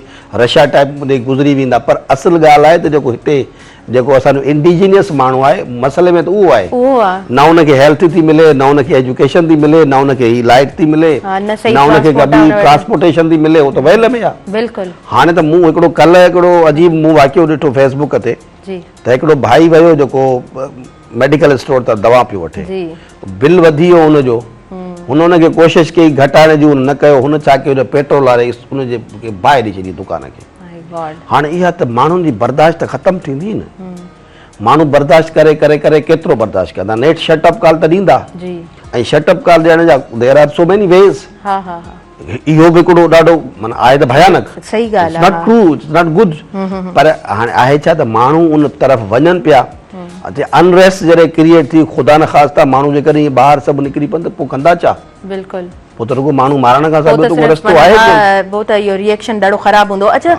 رشيا ٽائپ ڏي گذري ويندا پر اصل ڳالهه آهي ته جيڪو هتي جيڪو اسان جو انڊيجينيس ماڻهو آهي مسئلي ۾ ته اهو آهي نه ان کي هيلٿ ٿي ملي نه ان کي ايجوڪيشن ٿي ملي نه ان کي هي لائٽ ٿي ملي نه ان کي ڪا ٻي ٽرانسپورٽيشن ٿي ملي هو ته ويل ۾ آهي بلڪل هاڻي ته مون هڪڙو ڪلهه هڪڙو عجيب مون واقعو ڏٺو فيسبوڪ تي ته هڪڙو ڀائي ويو جيڪو ميڊيڪل اسٽور تان دوا پيو وٺي بل وڌي ويو ان جو هن ان کي ڪوشش ڪئي گهٽائڻ جي هن نه ڪيو هن ڇا ڪيو جو پيٽرول واري ان جي باهه ڏئي ڇڏي دڪان کي هاڻي اها ته ماڻهن جي برداشت ختم ٿيندي نه ماڻهو برداشت ڪري ڪري ڪري ڪيترو برداشت ڪندا نيٺ شٽ اپ ڪال ته ڏيندا ۽ شٽ اپ ڪال ڏيڻ جا there are so many ways اهو به هڪڙو ڏاڍو معنيٰ آهي ته ڀيانڪ صحيح ڳالهه آهي not true it's not good پر هاڻي آهي ڇا ته ماڻهو ان طرف وڃن پيا اچي انريسٽ جڏهن ڪريئيٽ ٿي خدا نخواسته ماڻهو جيڪڏهن ٻاهر سڀ نڪري پون ته پوء ڪندا ڇا بلڪل پوء ته رڳو ماڻهو مارڻ کان سواء ٻيو ته ڪو رستو آهي ڪونه پوء ته اهو ريئيڪشن ڏاڍو خراب هوندو اڇا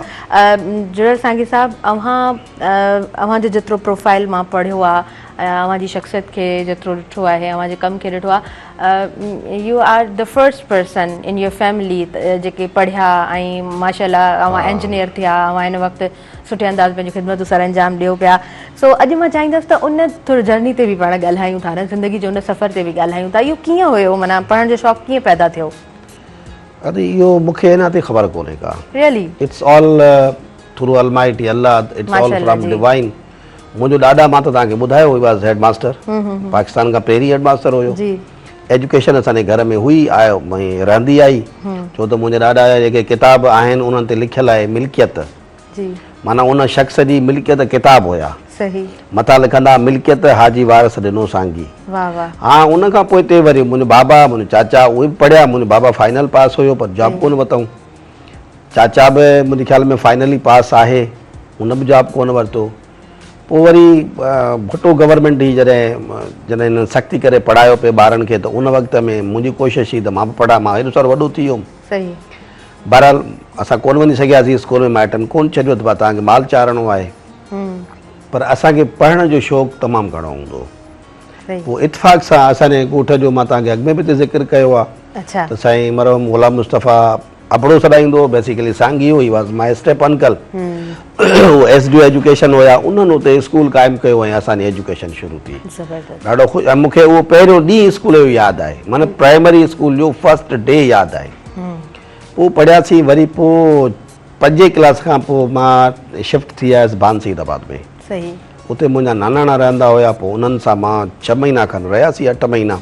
جڙيل سانگي صاحب اوهان اوهان جو جيترو پروفائل مان پڙهيو آهي اوهان جي شخصيت کي جيترو ڏٺو آهي اوهان جي ڪم کي ڏٺو آهي you are the first person in your family جيڪي پڙهيا ۽ ماشاء الله اوهان انجنيئر ٿيا اوهان هن وقت سٺي انداز پنهنجون خدمتون سر انجام ڏيو پيا سو اڄ مان چاهيندس ته ان ٿورو جرني تي به پاڻ ڳالهايون ٿا نه زندگي جي ان سفر تي به ڳالهايون ٿا اهو ڪيئن هيو معنيٰ پڙهڻ جو شوق ڪيئن پيدا ٿيو؟ ادي اهو مون کي اڃا تائين خبر ڪونهي ڪا. Really? It's all through almighty Allah it's all from divine منهنجو ڏاڏا مان ته توهان کي ٻڌايو he was head master Pakistan کان پهرين هيڊ ماستر هيو ايجوڪيشن اسان جي گهر ۾ هئي آيو ۽ رهندي آئي ڇو ته منهنجي ڏاڏا جا جيڪي ڪتاب آهن انهن تي لکيل آهي ملڪيت معنيٰ ان شخص جي ملڪيت ڪتاب هيا مٿان لکندا ملڪيت حاجي وارث ڏنو سانگي ها ان کان پوء تي وري منهنجو بابا منهنجو چاچا اهي به پڙهيا منهنجو بابا فائنل پاس هيو پر جاب ڪونه ورتائون چاچا به منهنجي خيال ۾ فائنل ئي پاس آهي هن به جاب ڪونه ورتو پوء وري ڀٽو گورنمينٽ هئي جڏهن جڏهن هنن سختي ڪري پڙهايو پئي ٻارن کي ته ان وقت ۾ منهنجي ڪوشش هئي ته مان به پڙهان مان هيڏو سارو وڏو ٿي ويم بهرحال اسان ڪونه وڃي سگهياسين اسڪول ۾ مائٽن ڪونه ڇڏيو ته توهان کي مال چارڻو آهي پر اسان کي پڙهڻ جو شوق تمام گهڻو هوندو هو پوء اتفاق سان اسان جي ڳوٺ جو مان توهان کي اڳ ۾ به ذڪر ڪيو آهي ته سائين مرحوم غلام مصطفيٰ ابڙو سڏائيندو هو بيسيڪلي سانگي هو he was my step uncle هو ايس ڊي او ايجوڪيشن هيا انهن اتي اسڪول قائم ڪيو ۽ اسان جي ايجوڪيشن شروع ٿي ڏاڍو خوش ۽ مون کي اهو پهريون ڏينهن اسڪول جو ياد آهي معنيٰ پرائمري اسڪول جو فرسٽ ڊي ياد آهي پوء پڙهياسين وري پوء پنجين ڪلاس کان پوء مان شفٽ ٿي آيس ڀان سيد آباد ۾ اتي منهنجا ناناڻا رهندا هيا پوء انهن سان مان ڇهه مهينا کن رهياسين اٺ مهينا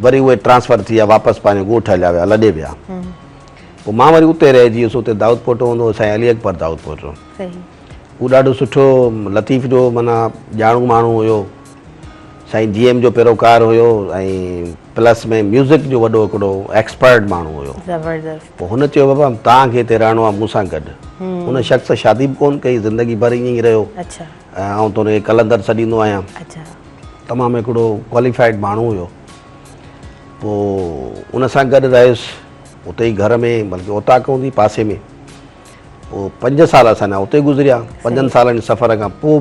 وري اهي ٽرانسفر ٿي ويا واپس پنهنجي ڳوٺ هليا ويا لڏي ويا پوء مان وري اتي رهجي ويس اتي دائود پوٽو هوندو هو سائين علي اڪبر دائود پوٽو هو ڏاڍو سٺو لطيف جو معنيٰ ڄاڻو ماڻهو هيو سائين جي ايم جو پيروڪار هيو ۽ پلس ۾ ميوزڪ جو وڏو هڪڙو ايڪسپرٽ ماڻهو هيو زبردست پوء هن چيو بابا توهان کي هتي رهڻو آهي مون سان گڏ ان شخص شادي به ڪونه ڪئي زندگي ڀر ائين ئي رهيو ۽ آئون ته ان کي قلندر سڏيندو آهيان تمام هڪڙو ڪواليفائيڊ ماڻهو هيو پوء ان سان گڏ رهيس اتي ئي گهر ۾ بلڪه اوطاق هوندي پاسي ۾ پوء پنج سال اسان جا اتي گذريا پنجن سالن جي سفر کان پوء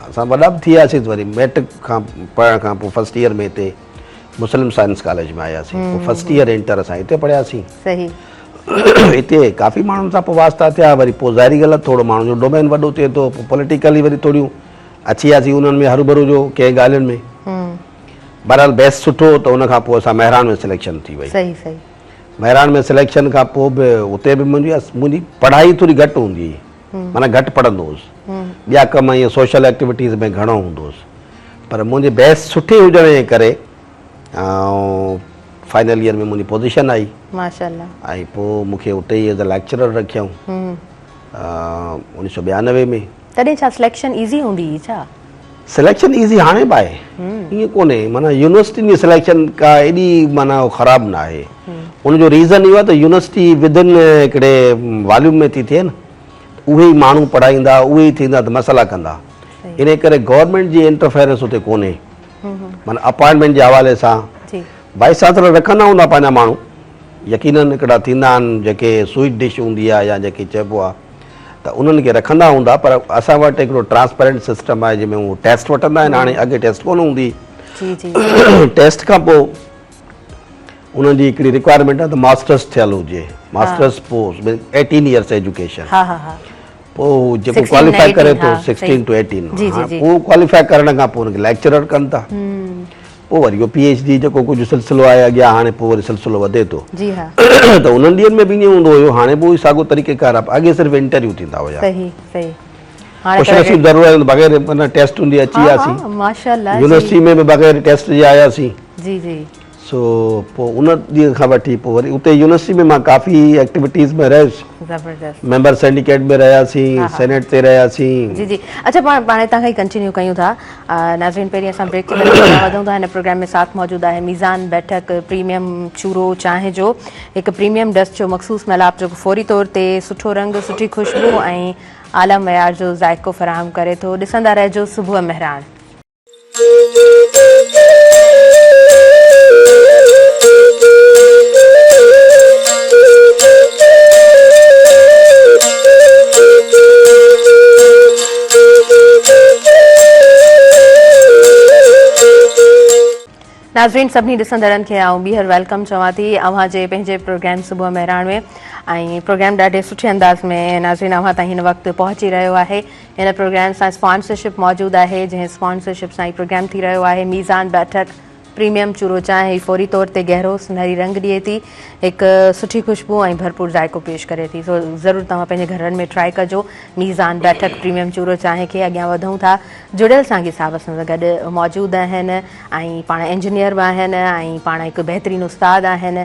اسان وڏا به ٿي وياسين وري ميٽرڪ کان پڙهڻ کان پوء فرسٽ ايئر ۾ هتي مسلم سائنس ڪاليج ۾ آياسين پوء فرسٽ ايئر انٽر اسان هتي پڙهياسين صحيح. اتي ڪافي ماڻهن سان پوء واسطا ٿيا وري پوء ظاهري ڳالهه آهي ٿورو ماڻهن جو ڊومين وڏو ٿئي ٿو پوء پوليٽيڪلي وري ٿوريون اچي وياسين انهن ۾ هروڀرو جو ڪنهن ڳالهين ۾ بهرحال بيس سٺو هو ته ان کان پوء اسان مهراڻ ۾ سليڪشن ٿي وئي. صحيح صحيح. مهراڻ ۾ سليڪشن کان پوء به اتي به منهنجي منهنجي پڙهائي ٿوري گهٽ هوندي هئي معنيٰ گهٽ پڙهندو هوس ٻيا ڪم ائين سوشل ايڪٽيوٽيز ۾ گهڻو هوندو هوس پر منهنجي بيس سٺي هجڻ جي ڪري فائنل ايئر ۾ منهنجي پوزيشن آئي ماشاءالله ۽ پوء مون کي اتي ئي ايز اي ليڪچرر رکيائون 1992 ۾. تڏهن ڇا سليڪشن ايزي هوندي هئي ڇا؟ سليڪشن ايزي هاڻي به آهي ائين ڪونهي معنيٰ يونيورسٽين جي سليڪشن ڪا ايڏي معنيٰ خراب نه آهي ان جو ريزن اهو آهي ته يونيورسٽي ودن هڪڙي واليوم ۾ ٿي ٿئي نه اهي ئي ماڻهو پڙهائيندا اهي ئي ٿيندا ته مسئلا ڪندا ان ڪري گورنمينٽ جي انٽرفيرنس اتي ڪونهي معنيٰ اپائنٽمينٽ جي حوالي سان وائيس چانسلر رکندا هوندا پنهنجا ماڻهو يقينن هڪڙا ٿيندا آهن جيڪي سوئيٽ ڊش هوندي آهي يا جيڪي چئبو آهي ته انهن کي رکندا هوندا پر اسان وٽ هڪڙو ٽرانسپيرنٽ سسٽم آهي جنهن ۾ هو ٽيسٽ وٺندا آهن هاڻي اڳي ٽيسٽ ڪونه هوندي ٽيسٽ کان پوء انهن جي هڪڙي رڪوائرمينٽ آهي ته ماسٽرس ٿيل هجي ماسٽرس پوء ايٽين ايئرس ايجوڪيشن پوء جيڪو ڪواليفائي ڪري ٿو سڪسٽين ٽو ايٽين پوء ڪواليفائي ڪرڻ کان پوء ان کي ليڪچرر ڪن ٿا پوء وري اهو پي ايڇ ڊي جيڪو ڪجهه سلسلو آهي اڳيان هاڻي پوء وري سلسلو وڌي ٿو جي ها ته انهن ڏينهن ۾ به ائين هوندو هيو هاڻي به اهو ساڳو طريقه ڪار آهي اڳي صرف انٽرويو ٿيندا هيا صحيح صحيح هاڻي خوش نصيب ضرور آهيون بغير معنيٰ ٽيسٽن جي اچي وياسين ماشاءالله يونيورسٽي ۾ به بغير ٽيسٽ جي آياسين جي جي سو پوء ان ڏينهن کان وٺي پوء وري اتي يونيورسٽي ۾ مان ڪافي ايڪٽيوٽيز ۾ رهيس زبردست ميمبر سينڊيڪيٽ ۾ رهياسين سينيٽ تي رهياسين. جي جي اڇا پاڻ پاڻ هتان کان ئي ڪنٽينيو ڪيون ٿا ناظرين پهرين اسان بريڪ تي وڃون اڳيان وڌون ٿا هن پروگرام ۾ ساٿ موجود آهي ميزان بيٺڪ پريميم چورو چانهه جو هڪ پريميم ڊسٽ جو مخصوص ميلاپ جيڪو فوري طور تي سٺو رنگ سٺي خوشبو ۽ اعليٰ معيار جو ذائقو فراهم ڪري ٿو ڏسندا رهجو صبح مهراڻ. ناظرين سڀني ڏسندڙن کي آئون ٻيهر welcome چوان ٿي اوهان جي پنهنجي پروگرام صبح مهراڻ ۾ ۽ پروگرام ڏاڍي سٺي انداز ۾ ناظرين اوهان تائين هن وقت پهچي رهيو آهي هن پروگرام سان اسپانسرشپ موجود آهي جنهن اسپانسرشپ سان هي پروگرام ٿي رهيو آهي ميزان بيٺڪ پريميم چورو چانهه هي فوري طور تي گهرو سنهري رنگ ڏئي ٿي هڪ سٺي خوشبو ۽ ڀرپور ذائقو پيش ڪري ٿي سو ضرور توهان پنهنجي گهرن ۾ ٽرائي ڪجو ميزان بيٺڪ پريميم چورو چانهه کي اڳيان وڌون ٿا جڙيل سانگي صاحب اسان سان گڏ موجود آهن ۽ پاڻ انجنيئر به آهن ۽ پاڻ هڪ بهترين استاد آهن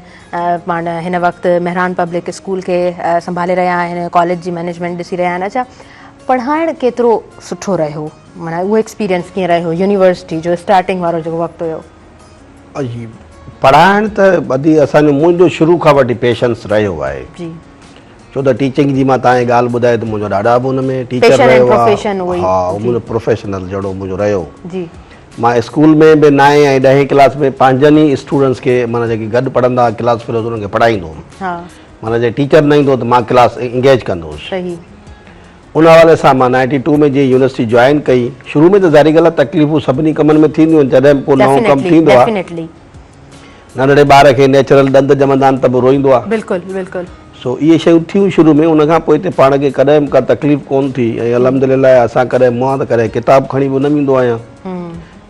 پاڻ هن وقت مهراڻ پبلڪ اسڪول کي سنڀالي رهيا آهن ڪاليج جي مئنيجمينٽ ڏسي رهيا آهن اڇا پڙهائڻ ڪيترو سٺو رهيو معنيٰ اهو ايڪسپيرينس ڪيئن رهيو يونيورسٽي جو اسٽارٽنگ وارو جيڪو وقت هيو. پڙهائڻ ته ادي اسان جو منهنجو شروع کان وٺي پيشنس رهيو آهي جي ڇو ته ٽيچنگ جي مان توهان کي ڳالهه ٻڌائي ته منهنجو ڏاڏا به ان ۾ ٽيچر پيشن اينڊ رهيو آهي پروفيشن اهو ئي ها جي منهنجو پروفيشنل جهڙو منهنجو رهيو جي مان اسڪول ۾ به نائين ۽ ڏهين ڪلاس ۾ پنهنجن ئي اسٽوڊنٽس کي معنيٰ جيڪي گڏ پڙهندا هئا ڪلاس فيلوز انهن کي پڙهائيندو هوم ها معنيٰ جي ٽيچر نه ايندو ته مان ڪلاس انگيج ڪندو هوس. صحيح. ان حوالي سان مان نائنٽي ٽو ۾ جيئن يونيورسٽي جوائن ڪئي، شروع ۾ ته ظاهري ڳالهه آهي تڪليفون سڀني ڪمن ۾ ٿينديون آهن، جڏهن به ڪو نئون ڪم ڊيفينيٽلي ٿيندو آهي، ڊيفينيٽلي. ننڍڙي ٻار کي نيچرل ڏند ڄمندا آهن ته به روئيندو آهي. بلڪل بلڪل. سو اهي شيون ٿيون شروع ۾ ان کان پوء هتي پاڻ کي ڪڏهن به ڪا تڪليف ڪونه ٿي ۽ الحمدلله اسان ڪڏهن مان ته ڪڏهن ڪتاب کڻي به نه ويندو آهيان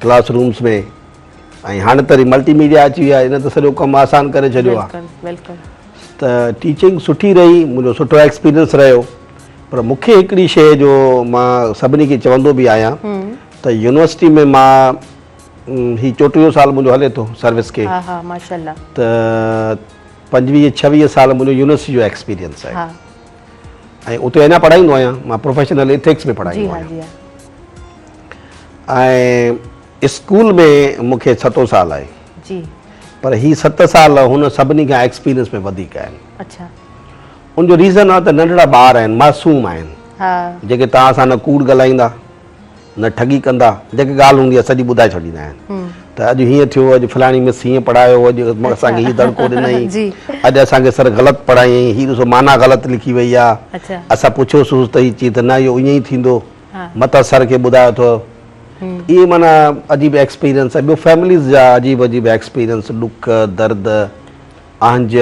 ڪلاس رومس ۾. ۽ هاڻي ته وري ملٽي ميڊيا اچي وئي آهي ان ته سڄو ڪم آسان ڪري ڇڏيو آهي بلڪل ته ٽيچنگ سٺي رهي منهنجو سٺو ايڪسپيرينس رهيو پر مون کي هڪڙي شيء جو مان سڀني کي چوندو به آهيان ته يونيورسٽي ۾ مان هي چوٽيهون سال منهنجو هلي ٿو سروس کي ها ها ماشاءالله ته پنجويهه ڇويهه سال منهنجو يونيورسٽي جو ايڪسپيرينس آهي ۽ اتي اڃا پڙهائيندو آهيان مان پروفيشنل ايٿڪس ۾ پڙهائيندو آهيان ۽ اسڪول ۾ مون کي ستون سال آهي. جي. پر هي ست سال هن سڀني کان ايڪسپيرينس ۾ وڌيڪ آهن. اڇا. ان جو ريزن آهي ته ننڍڙا ٻار آهن، معصوم آهن. ها. جيڪي توهان سان نه ڪوڙ ڳالهائيندا، نه ٺڳي ڪندا، جيڪي ڳالهه هوندي آهي سڄي ٻڌائي ڇڏيندا آهن. ته اڄ هيئن ٿيو، اڄ فلاڻي مس هيئن پڙهايو، اڄ اسان کي هي دڙڪو ڏنائين، اڄ اسان کي سر غلط پڙهايائين، هي ڏسو معنيٰ غلط لکي وئي آهي. اڇا. اسان پڇيوسونس ته هي چي ته نه اهو ائين ئي ٿيندو. ها. متان سر کي ٻڌايو اٿو. اهي معنيٰ عجيب ايڪسپيرينس ۽ ٻيو فيمليز جا عجيب عجيب ايڪسپيرينس ڏک درد اهنج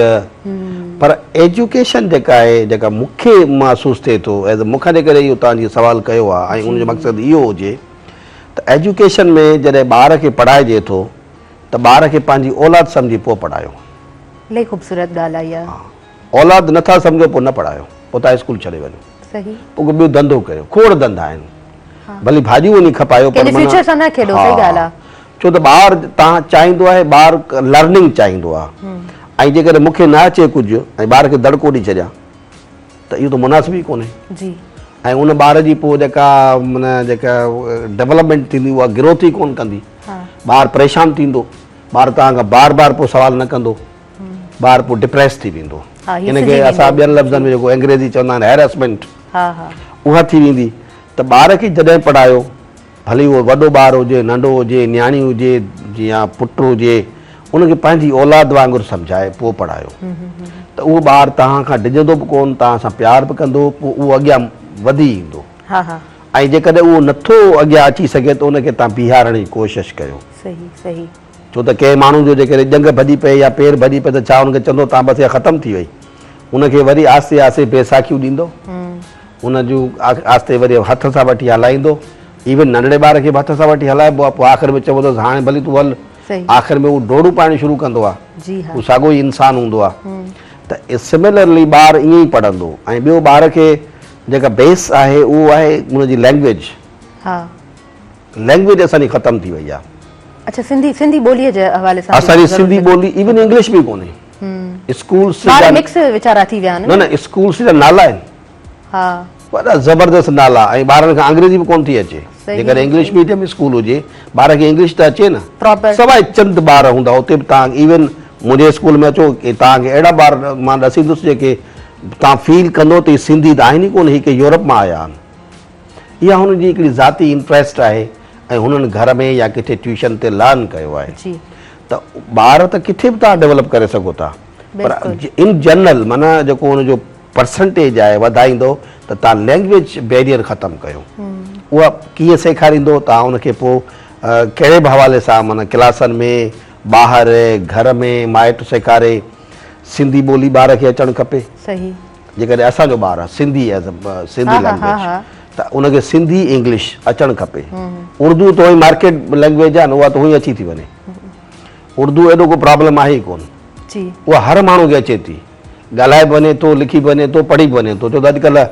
پر ايجوڪيشن جيڪا آهي جيڪا مون کي محسوس ٿئي ٿو ايز مون کان جيڪڏهن اهو توهان جي سوال ڪيو آهي ۽ ان جو مقصد اهو هجي ته ايجوڪيشن ۾ جڏهن ٻار کي پڙهائجي ٿو ته ٻار کي پنهنجي اولاد سمجهي پوء پڙهايو. الاهي خوبصورت ڳالهه آهي اها. اولاد نه ٿا سمجهو پوء نه پڙهايو پوء توهان اسڪول ڇڏي وڃو. صحيح. پوء ڪو ٻيو ڌنڌو ڪريو کوڙ ڌنڌا آهن ڀلي ڀاڄيون وڃي کپايو پر ڪنهن جي فيوچر سان نه کيڏو صحيح ڳالهه آهي. ڇو ته ٻار تان چاهيندو آهي ٻار لرننگ چاهيندو آهي ۽ جيڪڏهن مون کي نه اچي ڪجهه ۽ ٻار کي دڙڪو ڏئي ڇڏيان ته اهو ته مناسب ئي ڪونهي جي ۽ ان ٻار جي پوء جيڪا معنيٰ جيڪا ڊولپمينٽ ٿيندي اها گروٿ ئي ڪونه ڪندي ٻار پريشان ٿيندو ٻار توهان کان بار بار پوء سوال نه ڪندو ٻار پوء ڊپريس ٿي ويندو ان کي اسان ٻين لفظن ۾ جيڪو انگريزي چوندا آهن هيراسمينٽ اها ٿي ويندي ته ٻار کي جڏهن پڙهايو ڀلي اهو وڏو ٻار هجي، ننڍو هجي، نياڻي هجي يا پٽ هجي، ان کي پنهنجي اولاد وانگر سمجهائي پوء پڙهايو ته اهو ٻار توهان کان ڊڄندو به ڪونه، توهان سان پيار به ڪندو، پوء اهو اڳيان وڌي ايندو ۽ جيڪڏهن اهو نٿو اڳيان اچي سگهي ته ان کي توهان بيهارڻ جي ڪوشش ڪيو. ڇو ته ڪنهن ماڻهو جو جيڪڏهن ڄنگهه ڀڄي پئي يا پير ڀڄي پئي ته ڇا ان کي چوندو توهان بس اها ختم ٿي وئي؟ ان کي وري آهستي آهستي بيساکيون ڏيندو. ان جون آهستي وري هٿ سان وٺي هلائيندو. ايون ننڍڙي ٻار کي به هٿ سان وٺي هلائبو آهي. پوء آخر ۾ چئبو اٿس هاڻي ڀلي تون هل. آخر ۾ هو ڊوڙون پائڻ شروع ڪندو آهي. هو ساڳيو ئي انسان هوندو آهي. ته سملرلي ٻار ائين ئي پڙهندو ۽ ٻيو ٻار کي جيڪا بيس آهي اهو آهي ان جي لينگويج. لينگويج اسان جي ختم ٿي وئي آهي. اڇا سنڌي سنڌي ٻوليء جي حوالي سان اسان جي سنڌي ٻولي ايون انگلش به ڪونهي. اسڪولس ٻار مڪس ويچارا ٿي ويا آهن نه نه اسڪولس جا نالا آهن ها وڏا زبردست نالا ۽ ٻارن کان انگريزي به ڪون ٿي اچي جيڪڏهن انگلش ميڊيم اسڪول هجي ٻار کي انگلش ته اچي نه سواء چند ٻار هوندا اتي به تان ايون منهنجي اسڪول ۾ اچو تان کي اهڙا ٻار مان ڏسيندس جيڪي تان فيل ڪندو ته سنڌي ته آهن ئي ڪون هي ڪي يورپ مان آيا آهن اها هنن جي هڪڙي ذاتي انٽريسٽ آهي ۽ هنن گهر ۾ يا ڪٿي ٽيوشن تي لرن ڪيو آهي ته ٻار ته ڪٿي به توهان ڊيولپ ڪري سگهو ٿا پر ان جنرل معنيٰ جيڪو ان جو پرسنٽيج آهي وڌائيندو ته توهان لينگويج بيريئر ختم ڪيو اها ڪيئن سيکاريندو توهان ان کي پوء ڪهڙي به حوالي سان معنيٰ ڪلاسن ۾ ٻاهر گهر ۾ مائٽ سيکاري سنڌي ٻولي ٻار کي اچڻ کپي صحيح جيڪڏهن اسان جو ٻار سنڌي ايز سنڌي لينگويج ته ان کي سنڌي انگلش اچڻ کپي اردو ته هونئن مارڪيٽ لينگويج آهي نه اها ته هونئن اچي ٿي وڃي اردو ايڏو ڪو پرابلم آهي ئي ڪون اها هر ماڻهو کي اچي ٿي ڳالهائي به وڃي ٿو لکي به وڃي ٿو پڙهي به وڃي ٿو ڇو ته اڄڪلهه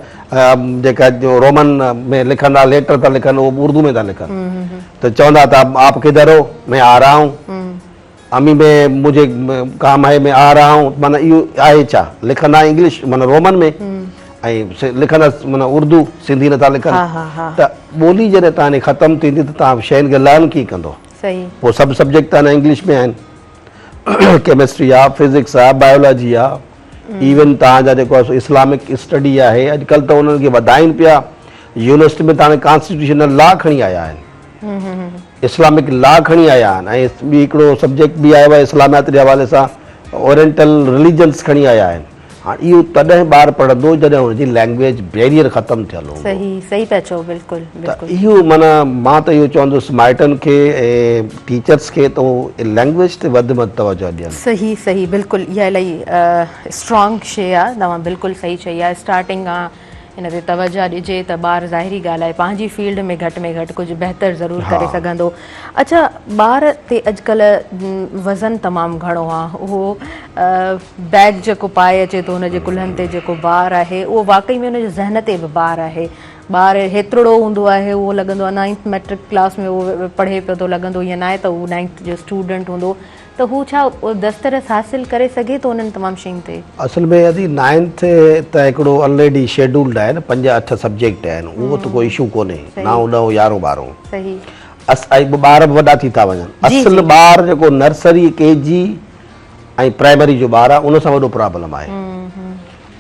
جيڪا رومن ۾ لکندا ليٽر ٿا لکن اهو به اردو ۾ ٿا لکن ته چوندا ته آپ ڪڌر هو مين آ رها هون امي ۾ مجهي ڪام هي مين آ رها هون معنيٰ اهو آهي ڇا لکندا انگلش معنيٰ رومن ۾ ۽ لکندا معنيٰ اردو سنڌي نٿا لکن ته ٻولي جڏهن توهان جي ختم ٿيندي ته توهان شين کي لرن ڪيئن ڪندو پوء سڀ سبجيڪٽ توهان جا انگلش ۾ آهن ڪيمسٽري آ فزڪس آ بايولاجي آ ايون توهان جا جيڪو آهي اسلامڪ اسٽڊي آهي اڄڪلهه ته انهن کي وڌائين پيا يونيورسٽي ۾ ته هاڻي ڪانسٽيٽيوشنل لا کڻي آيا آهن اسلامڪ لا کڻي آيا آهن ۽ ٻي هڪڙو سبجيڪٽ به آيو آهي اسلاميات جي حوالي سان اورينٽل رليجنس کڻي آيا آهن هاڻ اهو تڏهن ٻار پڙهندو جڏهن هن جي لينگويج بيريئر ختم ٿيل هوندو. صحيح صحيح پيا چئو بلڪل بلڪل. ته اهو معنيٰ مان ته اهو چوندس مائٽن کي ۽ ٽيچرس کي ته هو لينگويج تي وڌ ۾ وڌ توجه ڏين. صحيح صحيح بلڪل اها الاهي اسٽرانگ شي آ توهان بلڪل صحيح چئي آ اسٽارٽنگ کان ان تي توجه ڏجي ته ٻار ظاهري ڳالهه آهي پنهنجي فيلڊ ۾ گهٽ ۾ گهٽ ڪجهه بهتر ضرور ڪري سگهندو. اڇا ٻار تي اڄڪلهه وزن تمام گهڻو آهي اهو بيگ جيڪو پائي اچي ٿو ان جي ڪلهن تي جيڪو بار آهي اهو واقعي ۾ ان جي ذهن تي به بار آهي ٻار هيترڙو هوندو آهي اهو لڳندو آهي نائنٿ ميٽرڪ ڪلاس ۾ اهو پڙهي پيو ٿو لڳندو ائين ناهي ته هو نائنٿ جو اسٽوڊنٽ هوندو ته هو ڇا دسترس حاصل ڪري سگهي ٿو انهن تمام شين تي؟ اصل ۾ ادي نائنٿ ته هڪڙو الريڊي شيڊولڊ آهي نه پنج اٺ سبجيڪٽ آهن اهو ته ڪو اشو ڪونهي نائون ڏهون يارهون ٻارهون ۽ ٻار به وڏا ٿي ٿا وڃن اصل ٻار جيڪو نرسري ڪي جي ۽ پرائمري جو ٻار آهي ان سان وڏو پرابلم آهي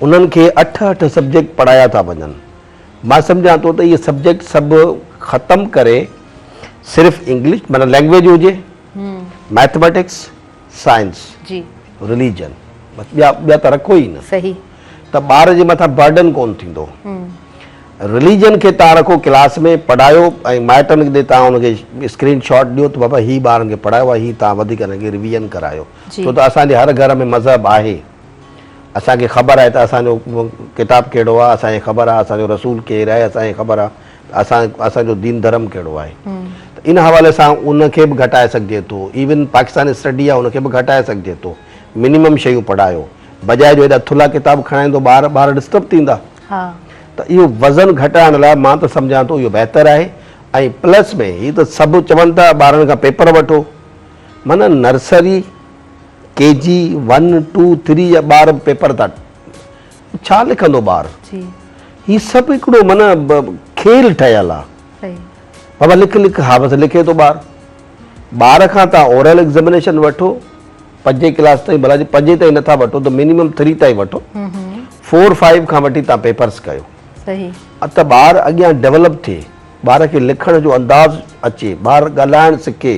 انهن کي اٺ اٺ سبجيڪٽ پڙهايا ٿا وڃن مان سمجهان ٿو ته اهي سبجيڪٽ سڀ ختم ڪري صرف انگلش معنيٰ لينگويج هجي ميٿميٽڪس، سائنس، جي. رليجن بس ٻيا ٻيا ته رکو ئي نه. صحيح. ته ٻار جي مٿان برڊن ڪونه ٿيندو. رليجن کي تان رکو ڪلاس ۾ پڙهايو ۽ مائٽن ڏي تان ان کي اسڪرين شاٽ ڏيو ته بابا هي ٻارن کي پڙهايو آهي هي تان وڌيڪ انهن کي ريويزن ڪرايو. جي. ڇو ته اسان جي هر گهر ۾ مذهب آهي. اسان کي خبر آهي ته اسان جو ڪتاب ڪهڙو آهي، اسان کي خبر آهي اسان جو رسول ڪير آهي، اسان کي خبر آهي ته اسان اسان جو دين ڌرم ڪهڙو آهي. ته ان حوالي سان ان کي به گهٽائي سگهجي ٿو. ايون پاڪستان اسٽڊي آهي ان کي به گهٽائي سگهجي ٿو. منيمم شيون پڙهايو. بجاء جو ايڏا ٿلها ڪتاب کڻائيندو ٻار ٻار ڊسٽرب ٿيندا. ته اهو وزن گهٽائڻ لاء مان ته سمجهان ٿو اهو بهتر آهي ۽ پلس ۾ هي ته سڀ چون ٿا ٻارن کان پيپر وٺو معنيٰ nursery, K G, one, two, three جا ٻار به پيپر ٿا ڇا لکندو ٻار؟ هي سڀ هڪڙو معنيٰ کيل ٺهيل آ. بابا لک لک ها بس لکي ٿو ٻار. ٻار کان تان اورل ايگزامينيشن وٺو پنجين ڪلاس تائين ڀلا جي پنجين تائين نٿا وٺو ته منيمم ٿري تائين وٺو فور فائيو کان وٺي تان پيپرس ڪيو ته ٻار اڳيان ڊولپ ٿئي ٻار کي لکڻ جو انداز اچي ٻار ڳالهائڻ سکي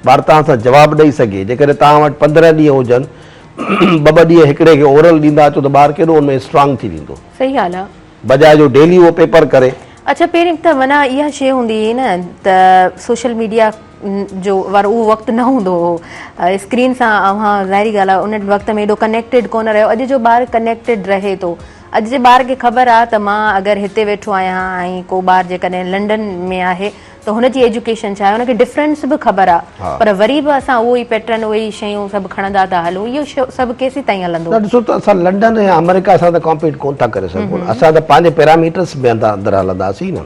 ٻار توهان سان جواب ڏئي سگهي جيڪڏهن توهان وٽ 15 ڏينهن هجن ٻه ٻه ڏينهن هڪڙي کي اورل ڏيندا اچو ته ٻار ڪيڏو ان ۾ اسٽرانگ ٿي ويندو. صحيح ڳالهه آ. بجاء جو ڊيلي اهو پيپر ڪري. اڇا پهرين ته معنيٰ اها شيء هوندي هئي نه ته سوشل ميڊيا جو وارو اهو وقت نه هوندو هو اسڪرين سان اوهان ظاهري ڳالهه آهي ان وقت ۾ ايڏو ڪنيڪٽيڊ ڪونه رهيو اڄ جو ٻار ڪنيڪٽيڊ رهي ٿو اڄ جي ٻار کي خبر آهي ته مان اگر هتي ويٺو آهيان ۽ ڪو ٻار جيڪڏهن لنڊن ۾ آهي ته هن جي ايجوڪيشن ڇا آهي هن کي ڊفرنس به خبر آهي پر وري به اسان اهو ئي پيٽرن اهي ئي شيون سڀ کڻندا ٿا هلون اهو سڀ ڪيسين تائين هلندو؟ نه ڏسو ته اسان لنڊن ۽ آمريڪا سان ته ڪامپيٽ ڪون ٿا ڪري سگهون اسان ته پنهنجي پيراميٽرس ۾ اندر هلنداسين نه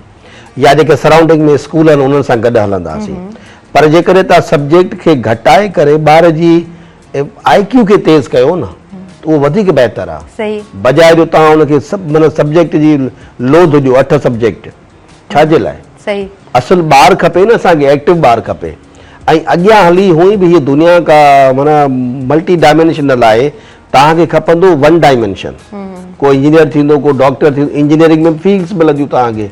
يا جيڪي سرائونڊنگ ۾ اسڪول آهن انهن سان گڏ هلنداسين پر جيڪڏهن توهان سبجيڪٽ کي گهٽائي ڪري ٻار جي آء ڪيو کي تيز ڪيو نه ته اهو وڌيڪ بهتر آهي بجاء جو توهان ان کي سڀ معنيٰ سبجيڪٽ جي لوڌ ڏيو اٺ سبجيڪٽ ڇا جي لاء؟ اصل ٻار کپي نه اسان کي ايڪٽو ٻار کپي ۽ اڳيان هلي هونئن به هيء دنيا ڪا معنيٰ ملٽي ڊائمينشنل آهي توهان کي کپندو ون ڊائمينشن ڪو انجنيئر ٿيندو ڪو ڊاڪٽر ٿيندو انجنيئرنگ ۾ به فيلڊس ملنديون توهان کي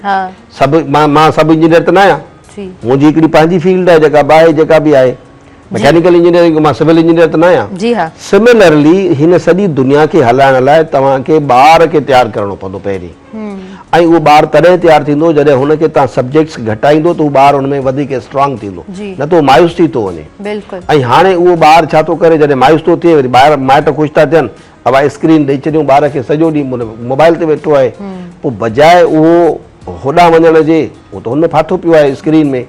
سڀ مان مان سڀ انجنيئر ته نه آهيان منهنجي هڪڙي پنهنجي فيلڊ آهي جيڪا به آهي جيڪا به آهي مڪينيڪل انجنيئرنگ مان سول انجنيئر ته نه آهيان سملرلي هن سڄي دنيا کي هلائڻ لاء توهان کي ٻار کي تيار ڪرڻو پوندو پهرين ۽ اهو ٻار تڏهن تيار ٿيندو جڏهن هن کي توهان سبجيڪٽس گهٽائيندو ته اهو ٻار ان ۾ وڌيڪ اسٽرانگ ٿيندو نه ته اهو مايوس ٿي ٿو وڃي ۽ هاڻي اهو ٻار ڇا ٿو ڪري جڏهن مايوس ٿو ٿئي وري ٻاهر مائٽ خوش ٿا ٿين ابا اسڪرين ڏئي ڇڏيون ٻار کي سڄو ڏينهن موبائل تي ويٺو آهي پوء بجاء اهو هوڏانهن وڃڻ جي اهو ته هن ۾ ڦاٿو پيو آهي اسڪرين ۾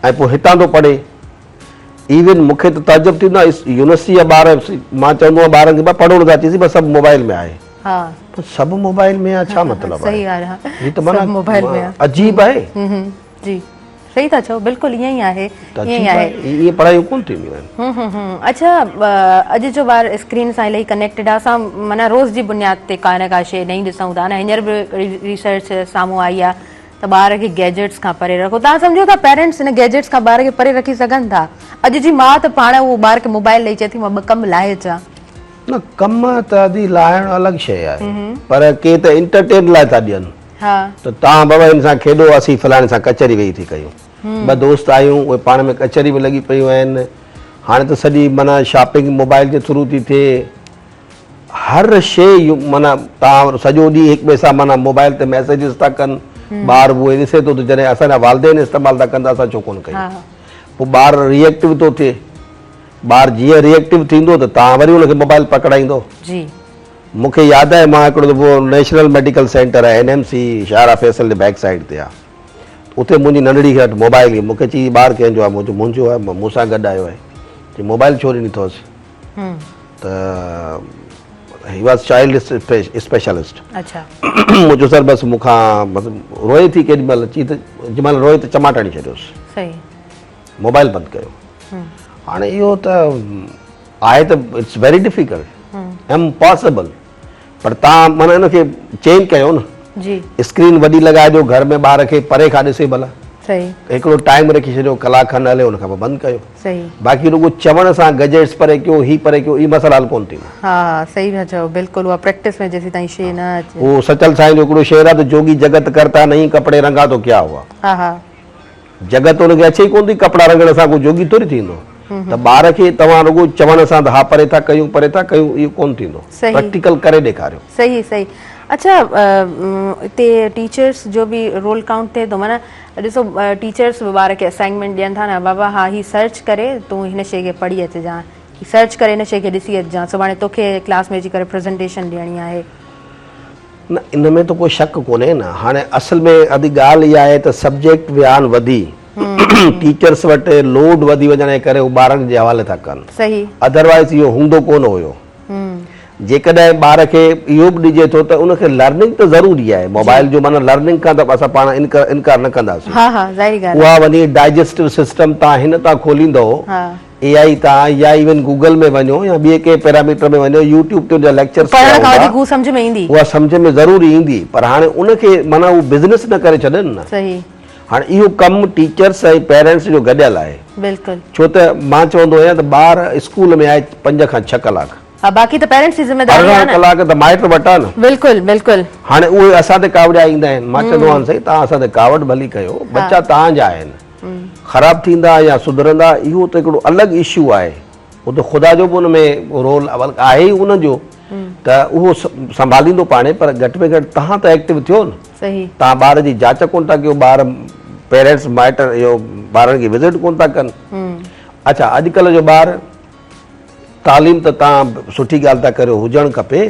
۽ پوء هتان ٿو پڙهي ايون مون کي ته تعجب ٿيندو آهي يونيورسٽي جا ٻار مان چوندو آهيان ٻارن کي ڀا پڙهو نٿا چيسين بس سڀ موبائل ۾ آهي پر سڀ موبائل ۾ آهي ڇا مطلب آهي هي ته معنيٰ عجيب آهي جي صحيح ٿا چئو بلڪل ائين ئي آهي ائين ئي آهي ائين پڙهايون ڪون ٿينديون آهن اڇا اڄ جو ٻار اسڪرين سان الاهي ڪنيڪٽيڊ آهي اسان معنيٰ روز جي بنياد تي ڪا نه ڪا شيء نئين ڏسون ٿا نه هينئر به ريسرچ سامهون آئي آهي ته ٻار کي گيجيٽس کان پري رکو توهان سمجهو ٿا پيرنٽس ان گيجيٽس کان ٻار کي پري رکي سگهن ٿا اڄ جي ماء ته پاڻ اهو ٻار کي موبائل ڏئي چئي ٿي مان ٻه ڪم لاهي اچان. نه ڪم ته ادي لاهڻ الڳ شيء آهي پر ڪي ته انٽرٽين لاء ٿا ڏين ته توهان بابا هن سان کيڏو اسين فلاڻي سان ڪچهري ويهي ٿي ڪيون ٻه دوست آهيون اهي پاڻ ۾ ڪچهري ۾ لڳي پيون آهن هاڻي ته سڄي معنيٰ شاپنگ موبائل جي ٿرو ٿي ٿئي هر شيء معنيٰ توهان سڄو ڏينهن هڪ ٻئي سان معنيٰ موبائل تي ميسيجز ٿا ڪن ٻار به اهي ڏسي ٿو ته جڏهن اسان جا والدين استعمال ٿا ڪن ته اسان ڇو ڪونه ڪيون پوء ٻار ريئيڪٽو ٿو ٿئي ٻار جيئن ريئيڪٽو ٿيندو ته توهان وري ان کي موبائل پڪڙائيندو مون کي ياد آهي مان هڪڙو دفعو نيشنل ميڊيڪل سينٽر آهي اين ايم سي شاهراهه فيصل جي بيڪ سائيڊ تي آهي اتي منهنجي ننڍڙي کي وٽ موبائل هئي مون کي چئي ٻار ڪنهن جو آهي مون چيو منهنجو آهي مون سان گڏ آيو آهي چي موبائل ڇو ڏني اٿس ته هي واز چائلڊ اسپيشلسٽ اڇا مون چيو سر بس مون کان بس روئي ٿي ڪيڏي مهل چي ته جنهن مهل روئي ته چماٽ هڻي ڇڏيوس صحيح موبائل بند ڪيو هاڻي اهو ته آهي ته it's very difficult impossible پر تان معنيٰ ان کي چينج ڪيو نه جي اسڪرين وڏي لڳائي ڏيو گهر ۾ ٻار کي پري کان ڏسي ڀلا صحيح هڪڙو ٽائيم رکي ڇڏيو ڪلاڪ کن هلي ان کان پوء بند ڪيو صحيح باقي رڳو چوڻ سان گجيٽس پري ڪيو هي پري ڪيو اهي مسئلا حل ڪون ٿيندا. ها صحيح ٿا چئو بلڪل اها پريڪٽس ۾ جيسين تائين شي نه اچي. اهو سچل سائين جو هڪڙو شعر آهي ته جوڳي جڳت ڪرتا نهين ڪپڙي رنگا تو ڪيا هئا. ها ها. جڳت ان کي اچي ئي ڪونه ٿي ڪپڙا رنگڻ سان ڪو جوڳي ٿوري ٿيندو ته ٻار کي توهان رڳو چوڻ سان ته ها پري ٿا ڪيون پري ٿا ڪيون اهو ڪونه ٿيندو پريڪٽيڪل ڪري ڏيکاريو. صحيح صحيح اڇا اتي ٽيچرس جو به رول ڪائونٽ ٿئي ٿو معنيٰ ڏسو ٽيچرس به ٻار کي اسائنمينٽ ڏين ٿا نه بابا ها هي سرچ ڪري تون هن شي کي پڙهي اچجان. ڪي سرچ ڪري ان شيء کي ڏسي اچجان سڀاڻي توکي ڪلاس ۾ اچي ڪري پريزنٽيشن ڏيڻي آهي. نه ان ۾ ته ڪو شڪ ڪونهي نه هاڻي اصل ۾ ادي ڳالهه اها آهي ته سبجيڪٽ ويان وڌي ٽيچرس وٽ لوڊ وڌي وڃڻ جي ڪري هو ٻارن جي حوالي ٿا ڪن صحيح. ادروائز اهو هوندو ڪونه هيو جيڪڏهن ٻار کي اهو به ڏجي ٿو ته ان کي لرننگ ته ضروري آهي موبائل جو معنيٰ لرننگ کان ته اسان پاڻ انڪار نه ڪنداسين ها ها ظاهري ڳالهه اها وڃي ڊائجسٽو سسٽم تان هن تان کوليندو ها اي آئي تان يا ايون گوگل ۾ وڃو يا ٻئي ڪنهن پيراميٽر ۾ وڃو يوٽيوب تي ان جا ليڪچرس پيا پڙهڻ کان هوندا وڌيڪ هو سمجهه ۾ ايندي. اها سمجهه ۾ ضرور ايندي پر هاڻي ان کي معنيٰ هو بزنس نه ڪري ڇڏن نه. صحيح. هاڻي اهو ڪم ٽيچرس ۽ پيرنٽس جو گڏيل آهي. بلڪل. ڇو ته مان چوندو آهيان ته ٻار اسڪول ۾ آهي 5 کان 6 ڪلاڪ. ها باقي ته پيرنٽس جي ذميداري آهي 18 نه. ڪلاڪ ته مائٽ وٽ آهي نه. بلڪل بلڪل. هاڻي اهي اسان تي ڪاوڙيا ايندا آهن مان چوندو آهيان سائين توهان اسان تي ڪاوڙ ڀلي ڪيو ٻچا توهان جا آهن. خراب ٿيندا يا سڌرندا اهو ته هڪڙو الڳ اشو آهي اهو ته خدا جو به ان ۾ رول آهي ئي ان جو ته اهو سنڀاليندو پاڻهي پر گهٽ ۾ گهٽ توهان ته ايڪٽو ٿيو نه صحيح توهان ٻار جي جاچ ڪونه ٿا ڪيو ٻار پيرنٽس مائٽ اهو ٻارن کي وزٽ ڪونه ٿا ڪن اڇا اڄڪلهه جو ٻار تعليم ته توهان سٺي ڳالهه ٿا ڪريو هجڻ کپي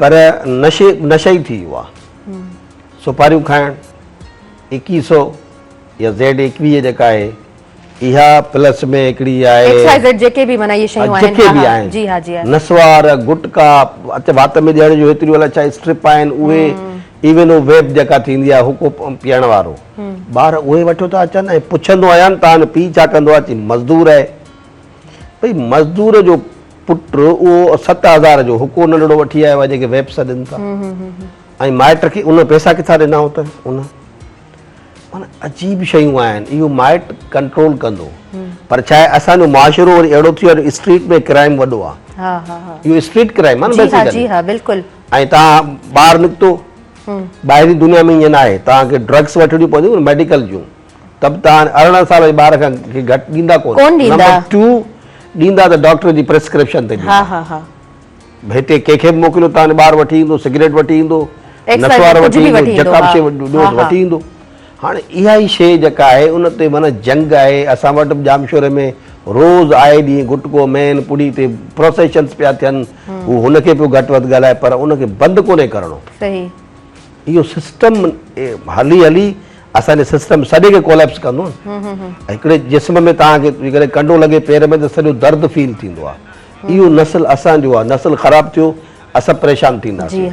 پر نشي نشئي ٿي ويو آهي سوپاريون کائڻ ايڪيهه سو يا زيڊ 21 جيڪا آهي اها پلس ۾ هڪڙي آهي. ايڪس وائي زيڊ جيڪي به معنيٰ اهي شيون آهن جيڪي به آهن جي ها جي ها نسوار گٽڪا اچ وات ۾ ڏيڻ جون هيتريون الائي ڇا اسٽرپ آهن اهي ايون هو ويپ جيڪا ٿيندي آهي حڪو پيئڻ وارو ٻار اهي وٺيو ٿا اچن ۽ پڇندو آهيان تان پيء ڇا ڪندو آهي چي مزدور آهي ڀئي مزدور جو پٽ اهو 7000 جو حڪو ننڍڙو وٺي آيو آهي جيڪي ويپ سڏين ٿا ۽ مائٽ کي ان پئسا ڪٿان ڏنا هو ته ان معنيٰ عجيب شيون آهن اهو مائٽ ڪنٽرول ڪندو پر ڇا آهي اسان جو معاشرو وري اهڙو ٿي ويو آهي اسٽريٽ ۾ ڪرائم وڏو آهي ها ها ها اهو اسٽريٽ ڪرائم آهي نه جي ها بيسيڪلي جي ها بلڪل ۽ توهان ٻاهر نڪتو ٻاهرين دنيا ۾ ائين نه آهي توهان کي ڊرگس وٺڻيون پونديون ميڊيڪل جون ته به توهان 18 سال جي ٻار کان کي گهٽ ڏيندا ڪون ڏيندا نمبر 2 ڏيندا ته ڊاڪٽر جي پريسڪرپشن تي ها ڏيندا ها ها هتي ڪنهن کي به موڪليو توهان جو ٻار وٺي ايندو، سگريٽ وٺي ايندو، نسوار وٺي ايندو، جيڪا به شيء ڏيو ته وٺي ايندو. هاڻي اها ئي شيء جيڪا آهي ان تي معنيٰ جنگ آهي. اسان وٽ به ڄامشوري ۾ روز آئي ڏينهن گٽڪو، مين، پڙي تي پروسيشنس پيا ٿين. هو هن کي پيو گهٽ وڌ ڳالهائي پر ان کي بند ڪونهي ڪرڻو. اهو سسٽم هلي هلي اسان جي سسٽم سڄي کي ڪوليپس ڪندو نه. هڪڙي جسم ۾ توهان کي جيڪڏهن ڪنڊو لڳي پير ۾ ته سڄو درد فيل ٿيندو آهي. اهو نسل اسان جو آهي، نسل خراب ٿيو اسان پريشان ٿينداسين.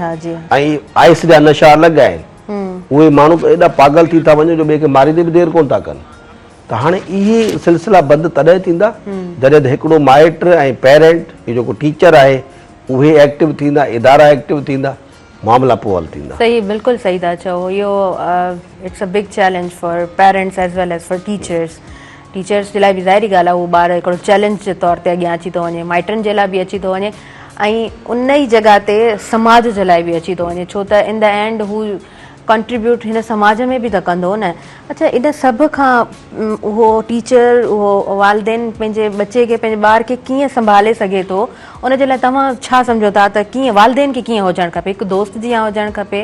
۽ آئس جا نشا الڳ آهن، اهي ماڻهو ته ايڏا پاڳل ٿي ٿا وڃن جو ٻئي کي ماريندي به دير ڪونه ٿا ڪن. ته هاڻي اهي سلسلا بند تڏهن ٿيندا جڏهن ته هڪڙو مائٽ ۽ پيرنٽ هي جيڪو ٽيچر آهي اهي ايڪٽو ٿيندا، ادارا ايڪٽو ٿيندا، معاملا پوء حل ٿيندا. صحيح بلڪل صحيح ٿا چئو اهو it's a big challenge for parents as well as for teachers teachers جي لاء به ظاهري ڳالهه آهي اهو ٻار هڪڙو چئلينج جي طور تي اڳيان اچي ٿو وڃي مائٽن جي لاء به اچي ٿو وڃي ۽ ان ئي جڳهه تي سماج جي لاء به اچي ٿو وڃي ڇو ته ان دا اينڊ هو ڪنٽريبيوٽ هن سماج ۾ به ته ڪندو نه اڇا ان سڀ کان اهو ٽيچر اهو والدين پنهنجي ٻچي کي پنهنجي ٻار کي ڪيئن سنڀالي سگهي ٿو ان جي لاء توهان ڇا سمجهو ٿا ته ڪيئن والدين کي ڪيئن هجڻ کپي هڪ دوست جيان هجڻ کپي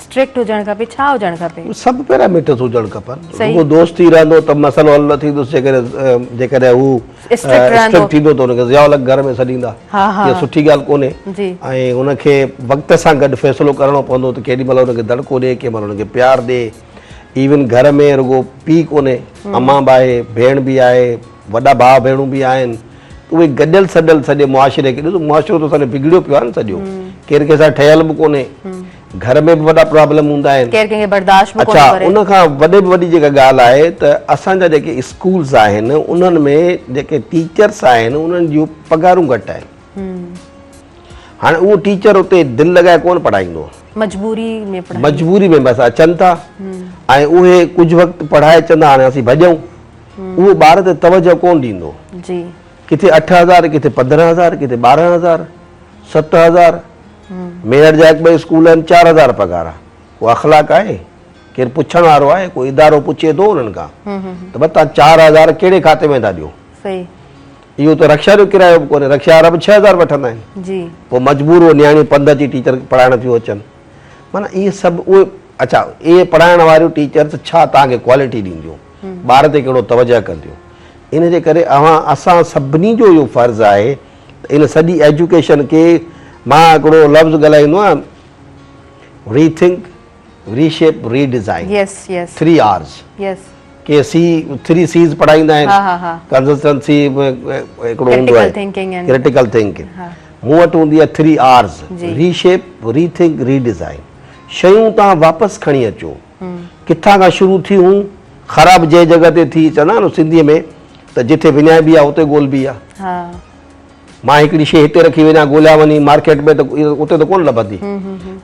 اسٽرڪٽ هجڻ کپي ڇا هجڻ کپي؟ سڀ پيراميٽرز هجڻ کپن رڳو دوست ئي رهندو ته مسئلو حل نه ٿيندو جيڪڏهن جيڪڏهن هو اسٽرڪٽ ٿيندو ته هن کي ضياء الحق گهر ۾ سڏيندا اها سٺي ڳالهه ڪونهي ۽ هن کي وقت سان گڏ فيصلو ڪرڻو پوندو ته ڪيڏي مهل هن کي دڙڪو ڏي ڪنهن مهل هن کي پيار ڏي ايون گهر ۾ رڳو پيء ڪونهي امان به آهي ڀيڻ به آهي وڏا ڀاء ڀيڻون به آهن اهي گڏيل سڏيل سڄي معاشري کي ڏسو معاشرو ته اسان جو بگڙيو پيو آهي نه سڄو ڪير ڪنهن سان ٺهيل به ڪونهي گهر ۾ به وڏا پرابلم هوندا آهن ڪير ڪنهن کي برداشت به ڪونه اڇا ڪري. ان کان وڏي به وڏي جيڪا ڳالهه آهي ته اسان جا جيڪي اسڪولز آهن انهن ۾ جيڪي ٽيچرس آهن انهن جون پگهارون گهٽ آهن هاڻي اهو ٽيچر اتي دل لڳائي ڪونه پڙهائيندو مجبوري ۾ پڙهائيندو مجبوري ۾ بس اچن ٿا ۽ اهي ڪجهه وقت پڙهائي چوندا هاڻي اسين ڀڄون اهو ٻار تي توجه ڪونه ڏيندو. جي. ڪٿي 8000 ڪٿي 15000 ڪٿي 12000 7000 ميرٺ جا هڪ ٻه اسڪول آهن 4000 پگهار آهي. ڪو اخلاق آهي؟ ڪير پڇڻ وارو آهي؟ ڪو ادارو پڇي ٿو انهن کان ته بس توهان 4000 ڪهڙي کاتي ۾ ٿا ڏيو؟ صحيح. اهو ته رڪشا جو ڪرايو به ڪونهي رڪشا وارا به 6000 وٺندا آهن. جي. پوء مجبور اهي نياڻيون پنڌ اچي ٽيچر پڙهائڻ ٿيون اچن. معنيٰ اهي سڀ اهي اڇا اهي پڙهائڻ واريون ٽيچرس ڇا توهان کي ڪوالٽي ڏينديون؟ ٻار تي ڪهڙو توجهه ڪنديون. ان جي ڪري اوهان اسان سڀني جو اهو فرض آهي ته ان سڄي ايجوڪيشن کي مان هڪڙو لفظ ڳالهائيندو آهيان rethink reshape redesign three Rs ڪي سي ٿري سيز پڙهائيندا آهن ڪنسلٽنسي هڪڙو هوندو آهي ڪرٽيڪل ٿنڪنگ مون وٽ هوندي آهي three Rs reshape rethink redesign شيون تان واپس کڻي اچو ڪٿان کان شروع ٿي هون خراب جنهن جڳهه تي ٿي چوندا آهن سنڌيء ۾ ته جتي وڃائبي آهي اتي ڳولبي آهي. مان هڪڙي شيء هتي رکي وڃان ڳوليان وڃي مارڪيٽ ۾ ته اتي ته ڪونه لڀندي.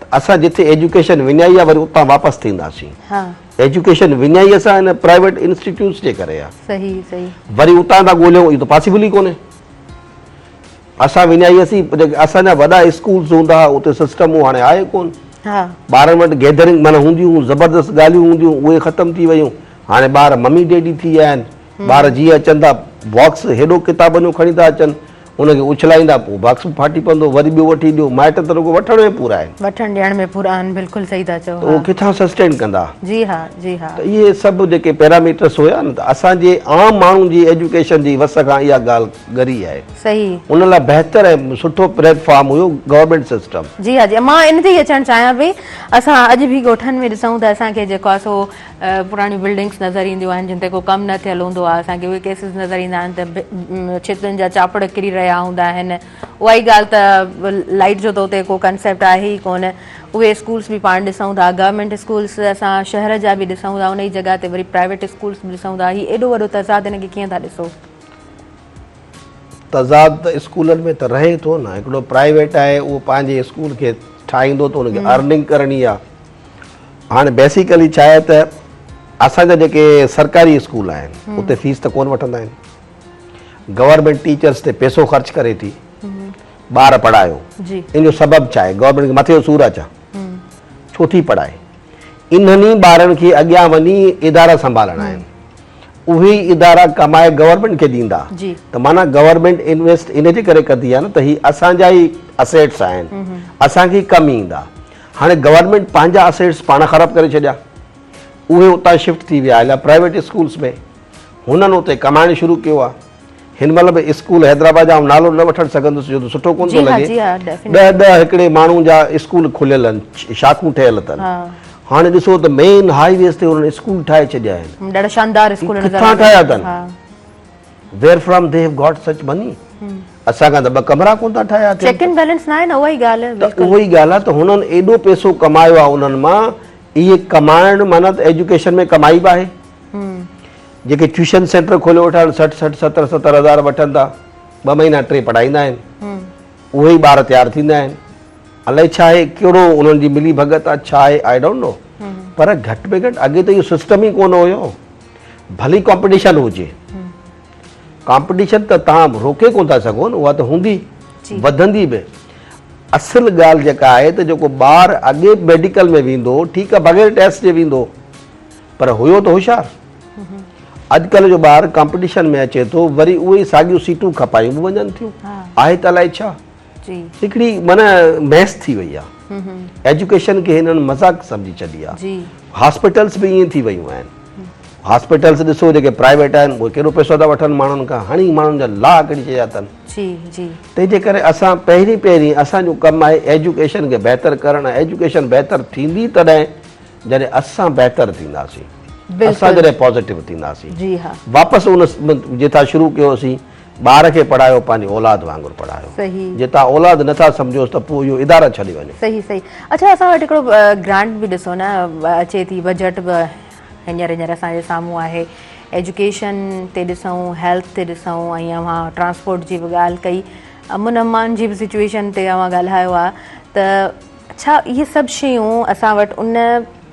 ته اسان جتي ايجوڪيشن وڃائي آهي وري اتان واپس ٿينداسين. ايجوڪيشن وڃائي اسان هن پرائيويٽ انسٽيٽيوٽس جي ڪري آهي. وري اتان ٿا ڳوليون اهو ته پاسيبل ئي ڪونهي. اسان وڃائي اسين جيڪي اسان جا وڏا اسڪولز هوندا ها اتي سسٽم اهو هاڻي آهي ڪون. ٻارن وٽ گيدرنگ معنيٰ هونديون هيون زبردست ڳالهيون هونديون اهي ختم ٿي ويون هاڻي ٻار ممي ڊيڊي ٿي ويا آهن ٻار جيئن اچن ٿا باڪس هيڏو ڪتابن جو کڻي ٿا اچن ان کي اڇلائيندا پوء باڪس به ڦاٽي پوندو وري ٻيو وٺي ڏيو مائٽ ته رڳو وٺڻ ۾ پورا آهن. وٺڻ ڏيڻ ۾ پورا آهن بلڪل صحيح ٿا چئو ته اهو ڪٿان سسٽين ڪندا. جي ها جي ها. ته اهي سڀ جيڪي پيراميٽرس هيا نه ته اسان جي عام ماڻهن جي ايجوڪيشن جي وس کان اها ڳالهه ڳري آهي. صحيح. ان لاء بهتر ۽ سٺو پليٽ فارم هيو گورنمينٽ سسٽم. جي ها جي مان ان تي ئي اچڻ چاهيان پئي اسان اڄ به ڳوٺن ۾ ڏسون ته اسان کي جيڪو آهي سو پراڻيون بلڊنگس نظر اينديون آهن جن تي ڪو ڪم نه ٿيل هوندو آهي اسان کي اهي ڪيسز نظر ايندا آهن ته ڇتن جا چاپڙ ڪري رهيا هوندا آهن اها ئي ڳالهه ته لائيٽ جو ته اتي ڪو ڪنسيپٽ آهي ئي ڪونه اهي اسڪولس به پاڻ ڏسون ٿا گورنمينٽ اسڪولس اسان شهر جا به ڏسون ٿا ان ئي جڳهه تي وري پرائيويٽ اسڪولس به ڏسون ٿا هي ايڏو وڏو تضاد ان کي ڪيئن ٿا ڏسو؟ تضاد ته اسڪولن ۾ ته رهي ٿو نه هڪڙو پرائيويٽ آهي اهو پنهنجي اسڪول کي ٺاهيندو ته ان کي ارننگ ڪرڻي آهي هاڻي بيسيڪلي ڇا آهي ته اسان جا جيڪي سرڪاري اسڪول آهن اتي فيس ته ڪونه وٺندا آهن گورنمينٽ ٽيچرس تي پيسو خرچ ڪري ٿي ٻار پڙهايو ان جو سبب ڇا آهي گورنمينٽ کي مٿي جو سور آهي ڇا ڇو ٿي پڙهائي انهن ئي ٻارن کي اڳيان وڃي ادارا سنڀالڻا آهن اهي ئي ادارا ڪمائي گورنمينٽ کي ڏيندا ته معنيٰ گورنمينٽ انويسٽ ان جي ڪري ڪندي آهي نه ته هي اسان جا ئي اسيٽس آهن اسان کي ئي ڪم ايندا هاڻي گورنمينٽ پنهنجا اسيٽس پاڻ خراب ڪري ڇڏيا اهي اتان شفٽ ٿي ويا هليا پرائيويٽ اسڪولس ۾ هنن اتي ڪمائڻ شروع ڪيو آهي هن مهل به اسڪول حيدرآباد جا آئون نالو نه وٺڻ سگهندس جو ته سٺو ڪونه ٿو لڳي ڏهه ڏهه هڪڙي ماڻهو جا اسڪول کليل آهن شاخون ٺهيل اٿن هاڻي ڏسو ته مين هاء ويز تي انهن اسڪول ٺاهي ڇڏيا آهن ڏاڍا شاندار اسڪول نظر ڪٿان ٺاهيا اٿن where from they have got such money اسان کان ته ٻه ڪمرا ڪونه ٿا ٺاهيا ٿين چيڪ اينڊ بيلنس نه آهي نه اها ئي ڳالهه ته اها ئي ڳالهه آهي ته هنن ايڏو پئسو ڪمايو آهي انهن مان اهي ڪمائڻ معنيٰ ته ايجوڪيشن ۾ ڪمائي به آهي جيڪي ٽيوشن سينٽر کوليو ويٺا آهن 60 60 70 70 هزار وٺن ٿا ٻه مهينا ٽي پڙهائيندا آهن اهي ئي ٻار تيار ٿيندا آهن الائي ڇا آهي ڪهڙو انهن جي ملي ڀڳت آهي ڇا آهي I don't know پر گهٽ ۾ گهٽ اڳي ته اهو سسٽم ئي ڪونه هيو ڀلي ڪامپٽيشن هجي ڪامپٽيشن ته تان روڪي ڪونه ٿا سگهو نه اها ته هوندي وڌندي به اصل ڳالهه جيڪا آهي ته جيڪو ٻار اڳي ميڊيڪل ۾ ويندو ٺيڪ آهي بغير ٽيسٽ جي ويندو پر هيو ته هوشيار. اڄڪلهه جو ٻار ڪامپٽيشن ۾ اچي ٿو وري اهي ئي ساڳيون سيٽون کپايون به وڃن ٿيون. آهي ته الائي ڇا. هڪڙي معنيٰ ميس ٿي وئي آهي. ايجوڪيشن کي هنن مذاق سمجهي ڇڏي آهي. هاسپيٽلس به ائين ٿي ويون آهن. هاسپيٽلس ڏسو جيڪي پرائيويٽ آهن اهي ڪيڏو پئسو ٿا وٺن ماڻهن کان هڻي ماڻهن جا لاهه ڪڍي ڇڏيا اٿن. تنهن جي ڪري اسان پهرين پهرين اسان جو ڪم آهي ايجوڪيشن کي بهتر ڪرڻ ۽ ايجوڪيشن بهتر ٿيندي تڏهن جڏهن اسان بهتر ٿينداسين اسان جڏهن پازيٽو ٿينداسين جي ها واپس ان جتان شروع ڪيوسين ٻار کي پڙهايو پنهنجي اولاد وانگر پڙهايو صحيح جي تان اولاد نٿا سمجهوس ته پوء اهو ادارا ڇڏي وڃو. صحيح صحيح اڇا اسان وٽ هڪڙو گرانٽ به ڏسو نه اچي ٿي بجيٽ به هينئر هينئر اسان جي سامهون آهي ايجوڪيشن تي ڏسون هيلٿ تي ڏسون ۽ اوهان ٽرانسپورٽ جي به ڳالهه ڪئي امن امان جي به سچويشن تي اوهان ڳالهايو آهي ته ڇا اهي سڀ شيون اسان وٽ ان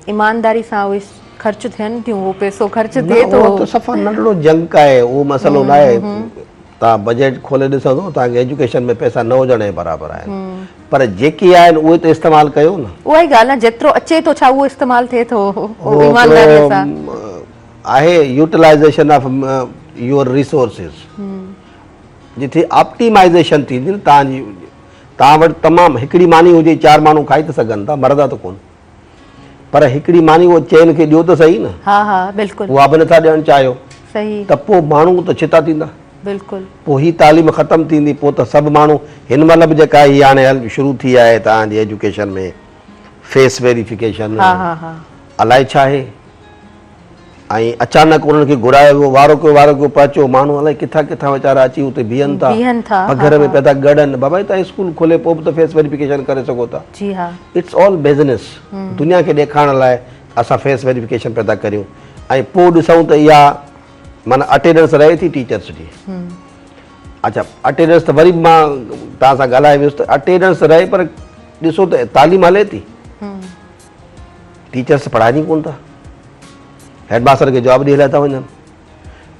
ايمانداري سان اهي خرچ ٿين ٿيون اهو پئسو خرچ ٿئي ٿو؟ نه اهو ته صفا ننڍڙو جنڪ آهي اهو مسئلو نه آهي توهان بجيٽ کولي ڏسندو توهان کي ايجوڪيشن ۾ پئسا نه هجڻ جي برابر آهن پر جيڪي آهن اهي ته استعمال ڪيو نه. اها ئي ڳالهه نه جيترو اچي ٿو ڇا اهو استعمال ٿئي ٿو ايمانداري سان؟ آهي يوٽيلائيزيشن آف your resources جتي آپٽيمائيزيشن ٿيندي نه توهان جي توهان وٽ تمام هڪڙي ماني هجي چار ماڻهو کائي ته سگهن ٿا مرندا ته ڪونه پر هڪڙي ماني اهو چئن کي ڏيو ته سهي نه. ها ها بلڪل. اها به نٿا ڏيڻ چاهيو. ته پوء ماڻهو ته ڇتا ٿيندا. بلڪل. پوء هي تعليم ختم ٿيندي پوء ته سڀ ماڻهو هن مهل به جيڪا هي هاڻي شروع ٿي آهي توهان جي ايجوڪيشن ۾ فيس ويريفڪيشن الائي ڇا آهي ۽ اچانڪ انهن کي گهرايو ويو وارو ڪيو وارو ڪيو پهچو ماڻهو الائي ڪٿان ڪٿان ويچارا اچي اتي بيهن ٿا پگهر ۾ پيا ٿا ڳڙن بابا هي توهان اسڪول کولي پوء به ته فيس ويريفڪيشن ڪري سگهو ٿا it's all business دنيا کي ڏيکارڻ لاء اسان فيس ويريفڪيشن پيا ٿا ڪريون ۽ پوء ڏسون ته اها معنيٰ اٽينڊنس رهي ٿي ٽيچرس جي اڇا اٽينڊنس ته وري به مان توهان سان ڳالهائي ويس ته اٽينڊنس رهي پر ڏسو ته تعليم هلي ٿي ٽيچرس پڙهائين ئي ڪون ٿا هيڊ ماستر کي جواب ڏئي هليا ٿا وڃن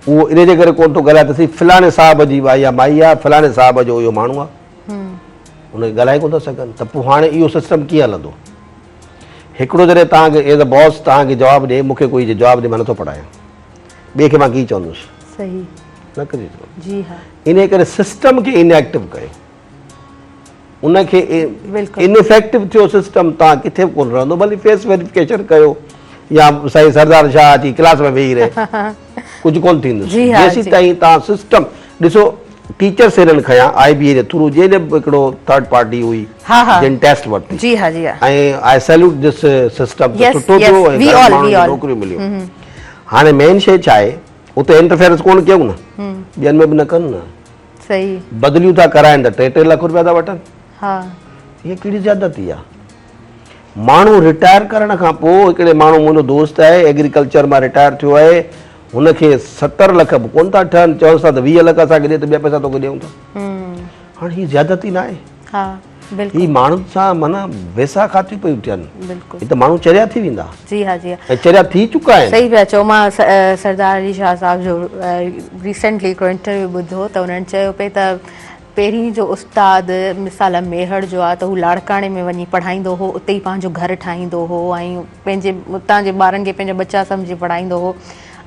اهو ان جي ڪري ڪون ٿو ڳالهائي ته سي فلاڻي صاحب جي اها مائي آهي فلاڻي صاحب جو اهو ماڻهو آهي ان کي ڳالهائي ڪون ٿا سگهن ته پوء هاڻي اهو سسٽم ڪيئن هلندو هڪڙو جڏهن توهان کي ايز اي باس توهان کي جواب ڏئي مون کي ڪوئي جواب ڏئي مان نٿو پڙهايان ٻئي کي مان ڪيئن چوندس صحيح نه ڪجي ٿو جي ها انهي ڪري سسٽم کي ان ايڪٽو ڪيو ان کي ان افيڪٽو ٿيو سسٽم تان ڪٿي به ڪون رهندو ڀلي فيس ويريفڪيشن ڪيو يا سائين سردار شاهه اچي ڪلاس ۾ ويهي رهي ڪجهه ڪون ٿيندو جيسين تائين تان سسٽم ڏسو ٽيچرس هنن کنيا آء بي اي جي ٿرو جنهن به هڪڙو ٿرڊ پارٽي هئي جن ٽيسٽ ورتي جي ها جي ها ۽ آء سيلوٽ this system سٺو ٿيو ۽ گهڻن ماڻهن کي نوڪريون مليون هاڻي مين شيء ڇا آهي اتي انٽرفيئرنس ڪونه ڪيون نه ٻين ۾ به نه ڪن نه صحيح بدليون ٿا ڪرائن ته 3 3 لک روپيا ٿا وٺن ها هي ڪهڙي زيادتي آ ماڻهو رٽائر ڪرڻ کان پوء هڪڙي ماڻهو منهنجو دوست آهي ايگريڪلچر مان رٽائر ٿيو آهي هن کي 70 لک به ڪونه ٿا ٺهن چونس ٿا ته 20 لک اسان کي ڏي ته ٻيا پئسا توکي ڏيون ٿا هاڻي هي زيادتي نه آهي ها بلڪل هي ماڻهن سان معنيٰ ويساهه کاتيون پيون ٿين بلڪل هي ته ماڻهو چريا ٿي ويندا جي ها جي ها ۽ چريا ٿي چڪا آهن. صحيح پيا چئو مان سردار علي شاهه صاحب جو ريسينٽلي هڪڙو انٽرويو ٻڌو ته انهن چيو پئي ته پهرين جو استاد مثال ميهڙ جو آ ته هو لاڙڪاڻي ۾ وڃي پڙهائيندو هو اتي ئي پنهنجو گهر ٺاهيندو هو ۽ پنهنجي اتان جي ٻارن کي پنهنجا ٻچا سمجهي پڙهائيندو هو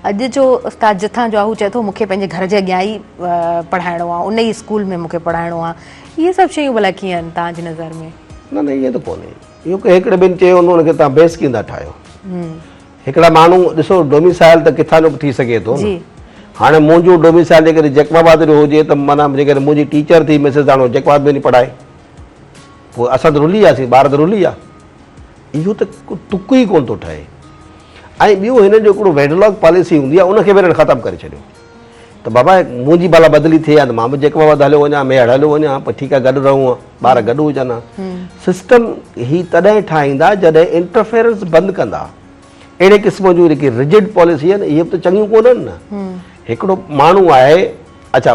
اڄ جو استاد جتان جو آ هو چئي ٿو مونکي پنهنجي گهر جي اڳيان ئي پڙهائڻو آ ان ئي اسڪول ۾ مونکي پڙهائڻو آ اهي سڀ شيون ڀلا ڪيئن آهن توهان جي نظر ۾؟ نه نه ائين ته ڪونهي. اهو ڪنهن هڪڙي ٻن چيو هوندو ان کي توهان بيس ڪيئن ٿا ٺاهيو. هڪڙا ماڻهو ڏسو ڊوميسائل ته ڪٿان جو به ٿي سگهي ٿو نه. هاڻي منهنجو ڊوميسائل جيڪڏهن جيڪب آباد جو هجي ته معنيٰ جيڪڏهن منهنجي ٽيچر ٿي مسز هاڻي جيڪب آباد ۾ وڃي پڙهائي پوء اسان ته رلي وياسين ٻار ته رلي ويا. اهو ته تڪ ئي ڪونه ٿو ٺهي. ۽ ٻيو هنن جو هڪڙو ويڊلاڪ پاليسي هوندي آهي ان کي به هنن ختم ڪري ڇڏيو. ته بابا منهنجي ڀلا بدلي ٿئي ها ته مان به جيڪب آباد هليو وڃان ميهڙ هليو وڃان ها پر ٺيڪ آهي گڏ رهون ها ٻار گڏ هجن ها سسٽم هي تڏهن ٺاهيندا جڏهن انٽرفيرنس بند ڪندا اهڙي قسم جون جيڪي رجڊ پاليسي آهن اهي به ته چڱيون ڪونهن نه هڪڙو ماڻهو آهي اڇا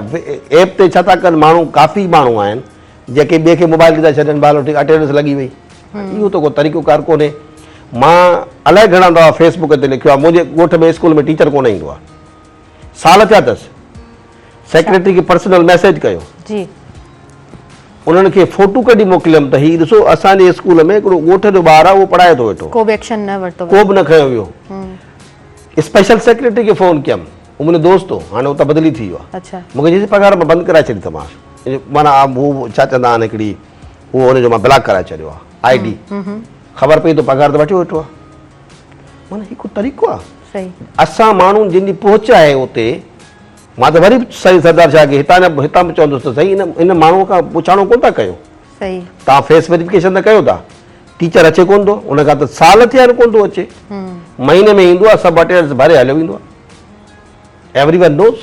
ايپ تي ڇا ٿا ڪن ماڻهو ڪافي ماڻهو آهن جيڪي ٻئي کي موبائل ڏئي ٿا ڇڏن ڀالو ٺيڪ اٽينڊنس لڳي وئي اهو ته ڪو طريقو ڪار ڪونهي مان الائي گهڻا دفعا فيسبوڪ تي لکيو آهي منهنجي ڳوٺ ۾ اسڪول ۾ ٽيچر ڪونه ايندو آهي سال ٿيا اٿس سيڪريٽري کي پرسنل ميسيج ڪيو جي انهن کي فوٽو ڪڍي موڪليم ته هي ڏسو اسان جي اسڪول ۾ هڪڙو ڳوٺ جو ٻار آهي اهو پڙهائي ٿو ويٺو ڪو به ايڪشن نه ورتو ڪو به نه کنيو ويو اسپيشل سيڪريٽري کي فون ڪيم هو منهنجو دوست هو هاڻي اتان بدلي ٿي ويو آهي اڇا مونکي چيس پگهار مان بند ڪرائي ڇڏي اٿمانس معنيٰ هو ڇا چوندا آهن هڪڙي اهو هن جو مان بلاڪ ڪرائي ڇڏيو آهي I D خبر پئي ته پگهار ته وٺيو ويٺو آهي معنيٰ هي ڪو طريقو آهي صحيح. اسان ماڻهو جن جي پهچ آهي اتي مان ته وري به سائين سردار شاهه کي هتان جا هتان به چوندس ته سائين ان ان ماڻهو کان پڇاڻو ڪونه ٿا ڪيو صحيح. توهان فيس ويريفڪيشن ته ڪيو ٿا ٽيچر اچي ڪونه ٿو ان کان ته سال ٿيا آهن ڪونه ٿو اچي مهيني ۾ ايندو آهي سڀ اٽينڊنس ڀري هليو ويندو آهي ايوري ون نوز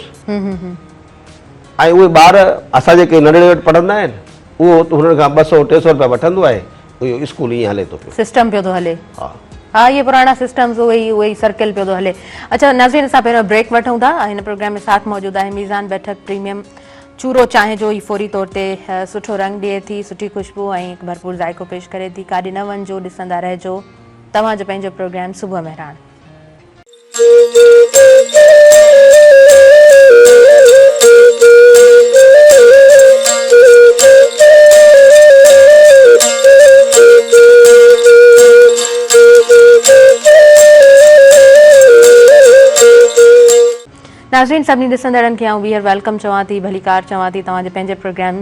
۽ اهي ٻار اسان جيڪي ننڍڙي وٽ پڙهندا آهن اهو هنن کان 200 300 روپيا وٺندو آهي اهو اسڪول ائين هلي ٿو پيو. سسٽم پيو ٿو هلي. ها. ها اهي پراڻا سسٽمز اهي ئي اهي ئي سرڪل پيو ٿو هلي. اڇا ناظرين اسان پهريون بريڪ وٺون ٿا هن پروگرام ۾ ساٿ موجود آهي ميزان بيٺڪ پريميم چورو چانهه جو هي فوري طور تي سٺو رنگ ڏئي ٿي سٺي خوشبو ۽ هڪ ڀرپور ذائقو پيش ڪري ٿي ڪاڏي نه وڃجو ڏسندا رهجو توهان جو پنهنجو پروگرام صبح مهراڻ. ناظرين سڀني ڏسندڙن کي آئون ٻيهر welcome چوان ٿي ڀليڪار چوان ٿي توهان جي پنهنجي پروگرام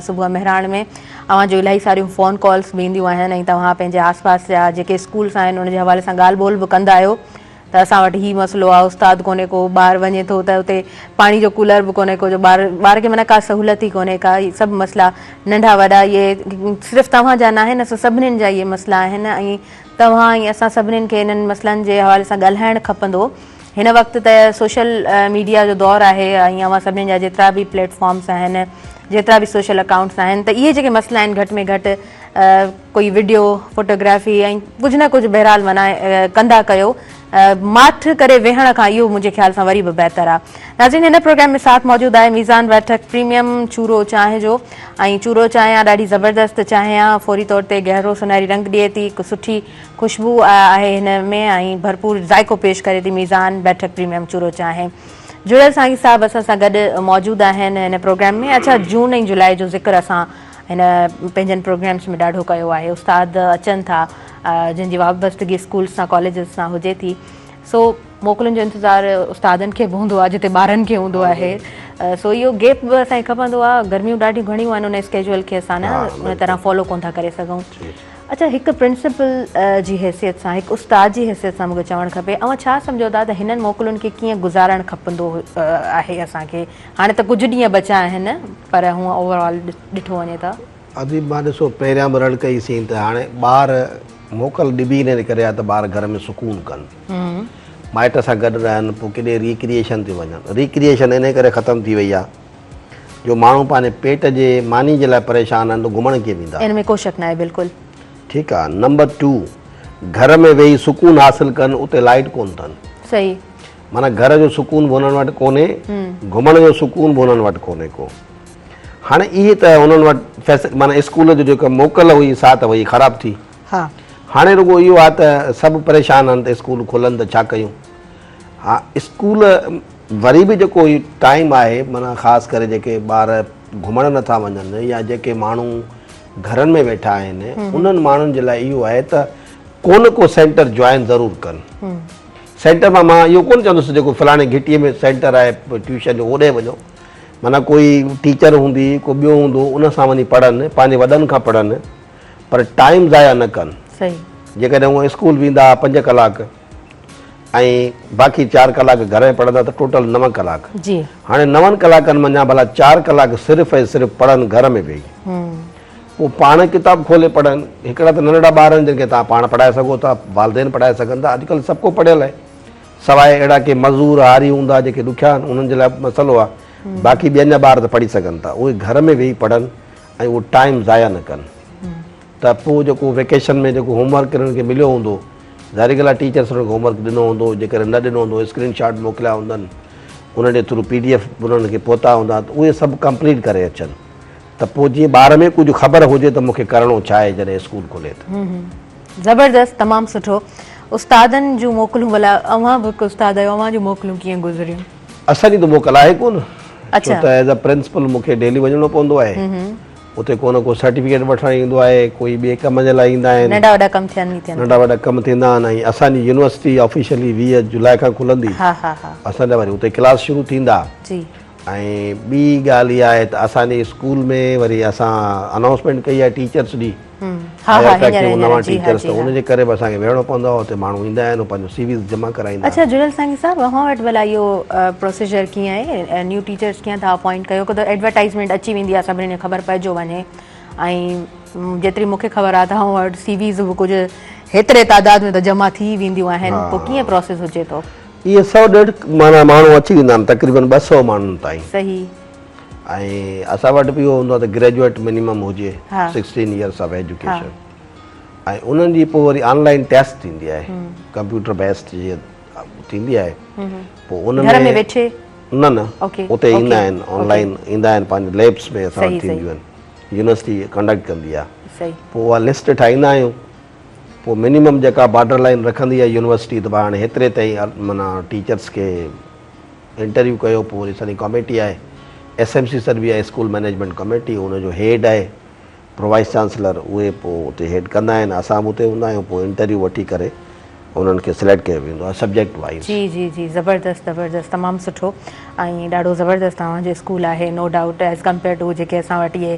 صبح مهراڻ ۾ اوهان جو الاهي ساريون فون ڪالز به اينديون آهن ۽ توهان پنهنجي آس پاس جا جيڪي اسڪولس آهن ان جي حوالي سان ڳالهه ٻولهه به ڪندا آهيو ته اسان وٽ هي مسئلو آ استاد ڪونهي ڪو ٻار وڃي ٿو ته اتي پاڻي جو ڪولر به ڪونهي ڪو جو ٻار ٻار کي معنيٰ ڪا سهولت ئي ڪونهي ڪا هي سڀ مسئلا ننڍا وڏا اهي صرف توهان جا ناهن اسان سڀنين جا اهي مسئلا آهن ۽ توهان ۽ اسان سڀنين کي انهن مسئلن جي حوالي سان ڳالهائڻ کپندو هن وقت ته سوشل ميڊيا جو دور آهي ۽ اوهان سڀنين جا جيترا به پليٽ فارمس آهن جيترا به سوشل اڪائونٽس آهن ته اهي جيڪي مسئلا آهن گهٽ ۾ گهٽ ڪوئي وڊيو فوٽوگرافي ۽ ڪجهه نه ڪجهه بهرحال معنيٰ ڪندا ڪيو ماٺ ڪري ويهڻ کان اهو منهنجي خيال سان وري به بهتر آهي. ناظرين هن پروگرام ۾ ساٿ موجود آهي ميزان بيٺڪ پريميم چورو چانهه جو ۽ چورو چانهه آ ڏاڍي زبردست چانهه آ فوري طور تي گهرو سونهري رنگ ڏئي ٿي هڪ سٺي خوشبو آهي هن ۾ ۽ ڀرپور ذائقو پيش ڪري ٿي ميزان بيٺڪ پريميم چورو چانهه جڙيل سانگي صاحب اسان سان گڏ موجود آهن هن پروگرام ۾ اڇا جون ۽ جولاء جو ذڪر اسان هن پنهنجن پروگرامس ۾ ڏاڍو ڪيو آهي استاد اچن ٿا جن جي وابستگي اسڪولس سان ڪاليجز سان هجي ٿي سو موڪلن جو انتظار استادن کي به هوندو آهي جتي ٻارن کي هوندو آهي سو اهو گيپ به اسان کي کپندو آهي گرميون ڏاڍيون گهڻيون آهن ان اسڪيجول کي اسان نه ان طرح فالو ڪون ٿا ڪري سگهون اڇا هڪ پرنسپل جي حيثيت سان هڪ استاد جي حيثيت سان مونکي چوڻ کپي اوهان ڇا سمجهو ٿا ته هنن موڪلن کي ڪيئن گذارڻ کپندو آهي اسان کي هاڻي ته ڪجهه ڏينهن بچا آهن پر هونء اوور آل ڏٺو وڃي ته. اديب مان ڏسو پهريان به رڙ ڪئي سين ته هاڻي ٻار موڪل ڏبي ان ڪري آهي ته ٻار گهر ۾ سڪون ڪن مائٽ سان گڏ رهن پوء ڪيڏي ريڪريئيشن تي وڃن ريڪريئيشن ان ڪري ختم ٿي وئي آهي جو ماڻهو پنهنجي پيٽ جي ماني جي لاء پريشان آهن ته گهمڻ ڪيئن ويندا. ان ۾ ڪو شڪ ناهي بلڪل. ٺيڪ آهي نمبر ٽو گهر ۾ ويهي سڪون حاصل ڪن اتي لائيٽ ڪونه اٿن. صحيح. معنيٰ گهر جو سڪون به انهن وٽ ڪونهي، گهمڻ جو سڪون به انهن وٽ ڪونهي ڪو. هاڻي اهي ته انهن وٽ فيص معنيٰ اسڪول جو جيڪا موڪل هئي سا ته وئي خراب ٿي. هاڻي رڳو اهو آهي ته سڀ پريشان آهن ته اسڪول کلن ته ڇا ڪيون. ها اسڪول وري به جيڪو هي ٽائيم آهي معنيٰ خاص ڪري جيڪي ٻار گهمڻ نٿا وڃن يا جيڪي ماڻهو گهرن ۾ ويٺا آهن انهن ماڻهن جي لاء اهو آهي ته ڪو نه ڪو سينٽر جوائن ضرور ڪن. سينٽر مان مان اهو ڪونه چوندس جيڪو فلاڻي گهٽيء ۾ سينٽر آهي ٽيوشن جو اوڏي وڃو معنيٰ ڪوئي ٽيچر هوندي ڪو ٻيو هوندو ان سان وڃي پڙهن پنهنجي وڏن کان پڙهن پر ٽائيم ضايع نه ڪن جيڪڏهن هو اسڪول ويندا 5 ڪلاڪ ۽ باقي 4 ڪلاڪ گهر ۾ پڙهندا ته ٽوٽل 9 ڪلاڪ هاڻي 9 ڪلاڪن منجهان ڀلا 4 ڪلاڪ صرف ۽ صرف پڙهن گهر ۾ ويهي پوء پاڻ ڪتاب کولي پڙهن. هڪڙا ته ننڍڙا ٻار آهن جن کي توهان پاڻ پڙهائي سگهو ٿا، والدين پڙهائي سگهن ٿا. اڄڪلهه سڀ ڪو پڙهيل آهي. سواء اهڙا ڪي مزور هاري هوندا جيڪي ڏکيا آهن انهن جي لاء مسئلو آهي. باقي ٻين جا ٻار ته پڙهي سگهن ٿا. اهي گهر ۾ ويهي پڙهن ۽ اهو ٽائيم ضايع نه ڪن ته پوء جيڪو ويڪيشن ۾ جيڪو هوم ورڪ انهن کي مليو هوندو ظاهري ڳالهه آهي ٽيچرس انهن کي هوم ورڪ ڏنو هوندو جيڪڏهن نه ڏنو هوندو اسڪرين شاٽ موڪليا هوندن انهن جي ٿرو پي ڊي ايف انهن کي پهتا هوندا ته اهي سڀ ڪمپليٽ ڪري اچن. ته پوء جيئن ٻار ۾ ڪجهه خبر هجي ته مون کي ڪرڻو ڇا آهي جڏهن اسڪول کلي ته. زبردست تمام سٺو. استادن جون موڪلون ڀلا اوهان به هڪ استاد آهيو اوهان جون موڪلون ڪيئن گذريون؟ اسان جي ته موڪل آهي ڪونه ڇو ته ايز ا پرنسپل مون کي ڊيلي وڃڻو پوندو آهي اتي ڪو نه ڪو سرٽيفڪيٽ وٺڻ ايندو آهي ڪوئي ٻئي ڪم جي لاء ايندا آهن ننڍا وڏا ڪم ٿين ئي ٿين ننڍا وڏا ڪم ٿيندا آهن ۽ اسان جي يونيورسٽي آفيشلي 20 جولاء کان کلندي اسان جا وري اتي ڪلاس شروع ٿيندا جي. ۽ ٻي ڳالهه اها آهي ته اسان جي اسڪول ۾ وري اسان انائونسمينٽ ڪئي آهي ٽيچرس ڏي هائير ٿا ڪيون نوان ٽيچرس ته ان جي ڪري به اسان کي ويهڻو پوندو آهي اتي ماڻهو ايندا آهن پنهنجو سي ويز جمع ڪرائيندا آهن. اڇا جڙيل سانگي صاحب اوهان وٽ ڀلا اهو پروسيجر ڪيئن آهي نيو ٽيچرس ڪيئن ٿا اپوائنٽ ڪيو ڪو ته ايڊورٽائزمينٽ اچي ويندي آهي سڀني کي خبر پئجو وڃي ۽ جيتري مون کي خبر آهي ته اوهان وٽ سي ويز به ڪجهه هيتري تعداد ۾ ته جمع ٿي وينديون آهن پوء ڪيئن پروسيس هجي ٿو. اهي سئو ڏيڍ معنيٰ ماڻهو اچي ويندا آهن تقريبن 200 ماڻهن تائين. صحيح. ۽ اسان وٽ به اهو هوندو آهي ته گريجوئيٽ منيمم هجي 16 يئرس آف ايجوڪيشن ۽ انهن جي پوء وري آن لائين ٽيسٽ ٿيندي آهي ڪمپيوٽر بيسڊ جيئن ٿيندي آهي پوء ان گهر ۾ ويٺي نه نه اتي ايندا آهن آن لائين ايندا آهن پنهنجي ليبس ۾ اسان وٽ ٿينديون آهن يونيورسٽي ڪنڊڪٽ ڪندي آهي پوء اها لسٽ ٺاهيندا آهيون پوء منيمم جيڪا بارڊر لائين رکندي آهي يونيورسٽي ته ڀاء هاڻي هيتري تائين معنيٰ ٽيچرس کي انٽرويو ڪيو پوء وري سڄي ڪاميٽي آهي ايس ايم سي سڏبي آهي اسڪول مئنيجمينٽ ڪاميٽي ان جو هيڊ آهي پرو وائيس چانسلر اهي پوء اتي هيڊ ڪندا آهن اسان به اتي هوندا آهيون پوء انٽرويو وٺي ڪري انهن کي سليڪٽ ڪيو ويندو آهي سبجيڪٽ وائيز. جي جي جي زبردست زبردست تمام سٺو ۽ ڏاڍو زبردست اوهان جو اسڪول آهي no doubt as compare to جيڪي اسان وٽ اهي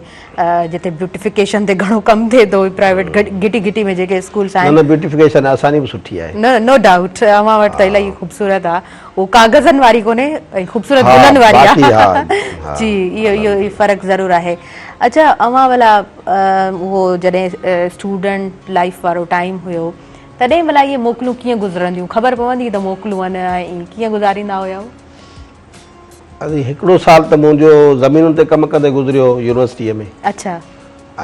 جتي بيوٽيفڪيشن تي گهڻو ڪم ٿئي ٿو پرائيويٽ گهٽي گهٽي ۾ جيڪي اسڪولس آهن. نه نه بيوٽيفڪيشن اسان جي به سٺي آهي. نه نو ڊائوٽ اوهان وٽ ته الاهي خوبصورت آهي اهو ڪاغذن واري ڪونهي ۽ خوبصورت گلن واري آهي جي اهو اهو فرق ضرور آهي اڇا اوهان ڀلا اهو جڏهن اسٽوڊنٽ لائيف وارو ٽائيم هيو تڏهن ڀلا اهي موڪلون ڪيئن گذرنديون خبر پوندي ته موڪلون آهن ۽ ڪيئن گذاريندا هيا. ادي هڪڙو سال ته منهنجو زمينن تي ڪم ڪندي گذريو يونيورسٽيء ۾. اڇا.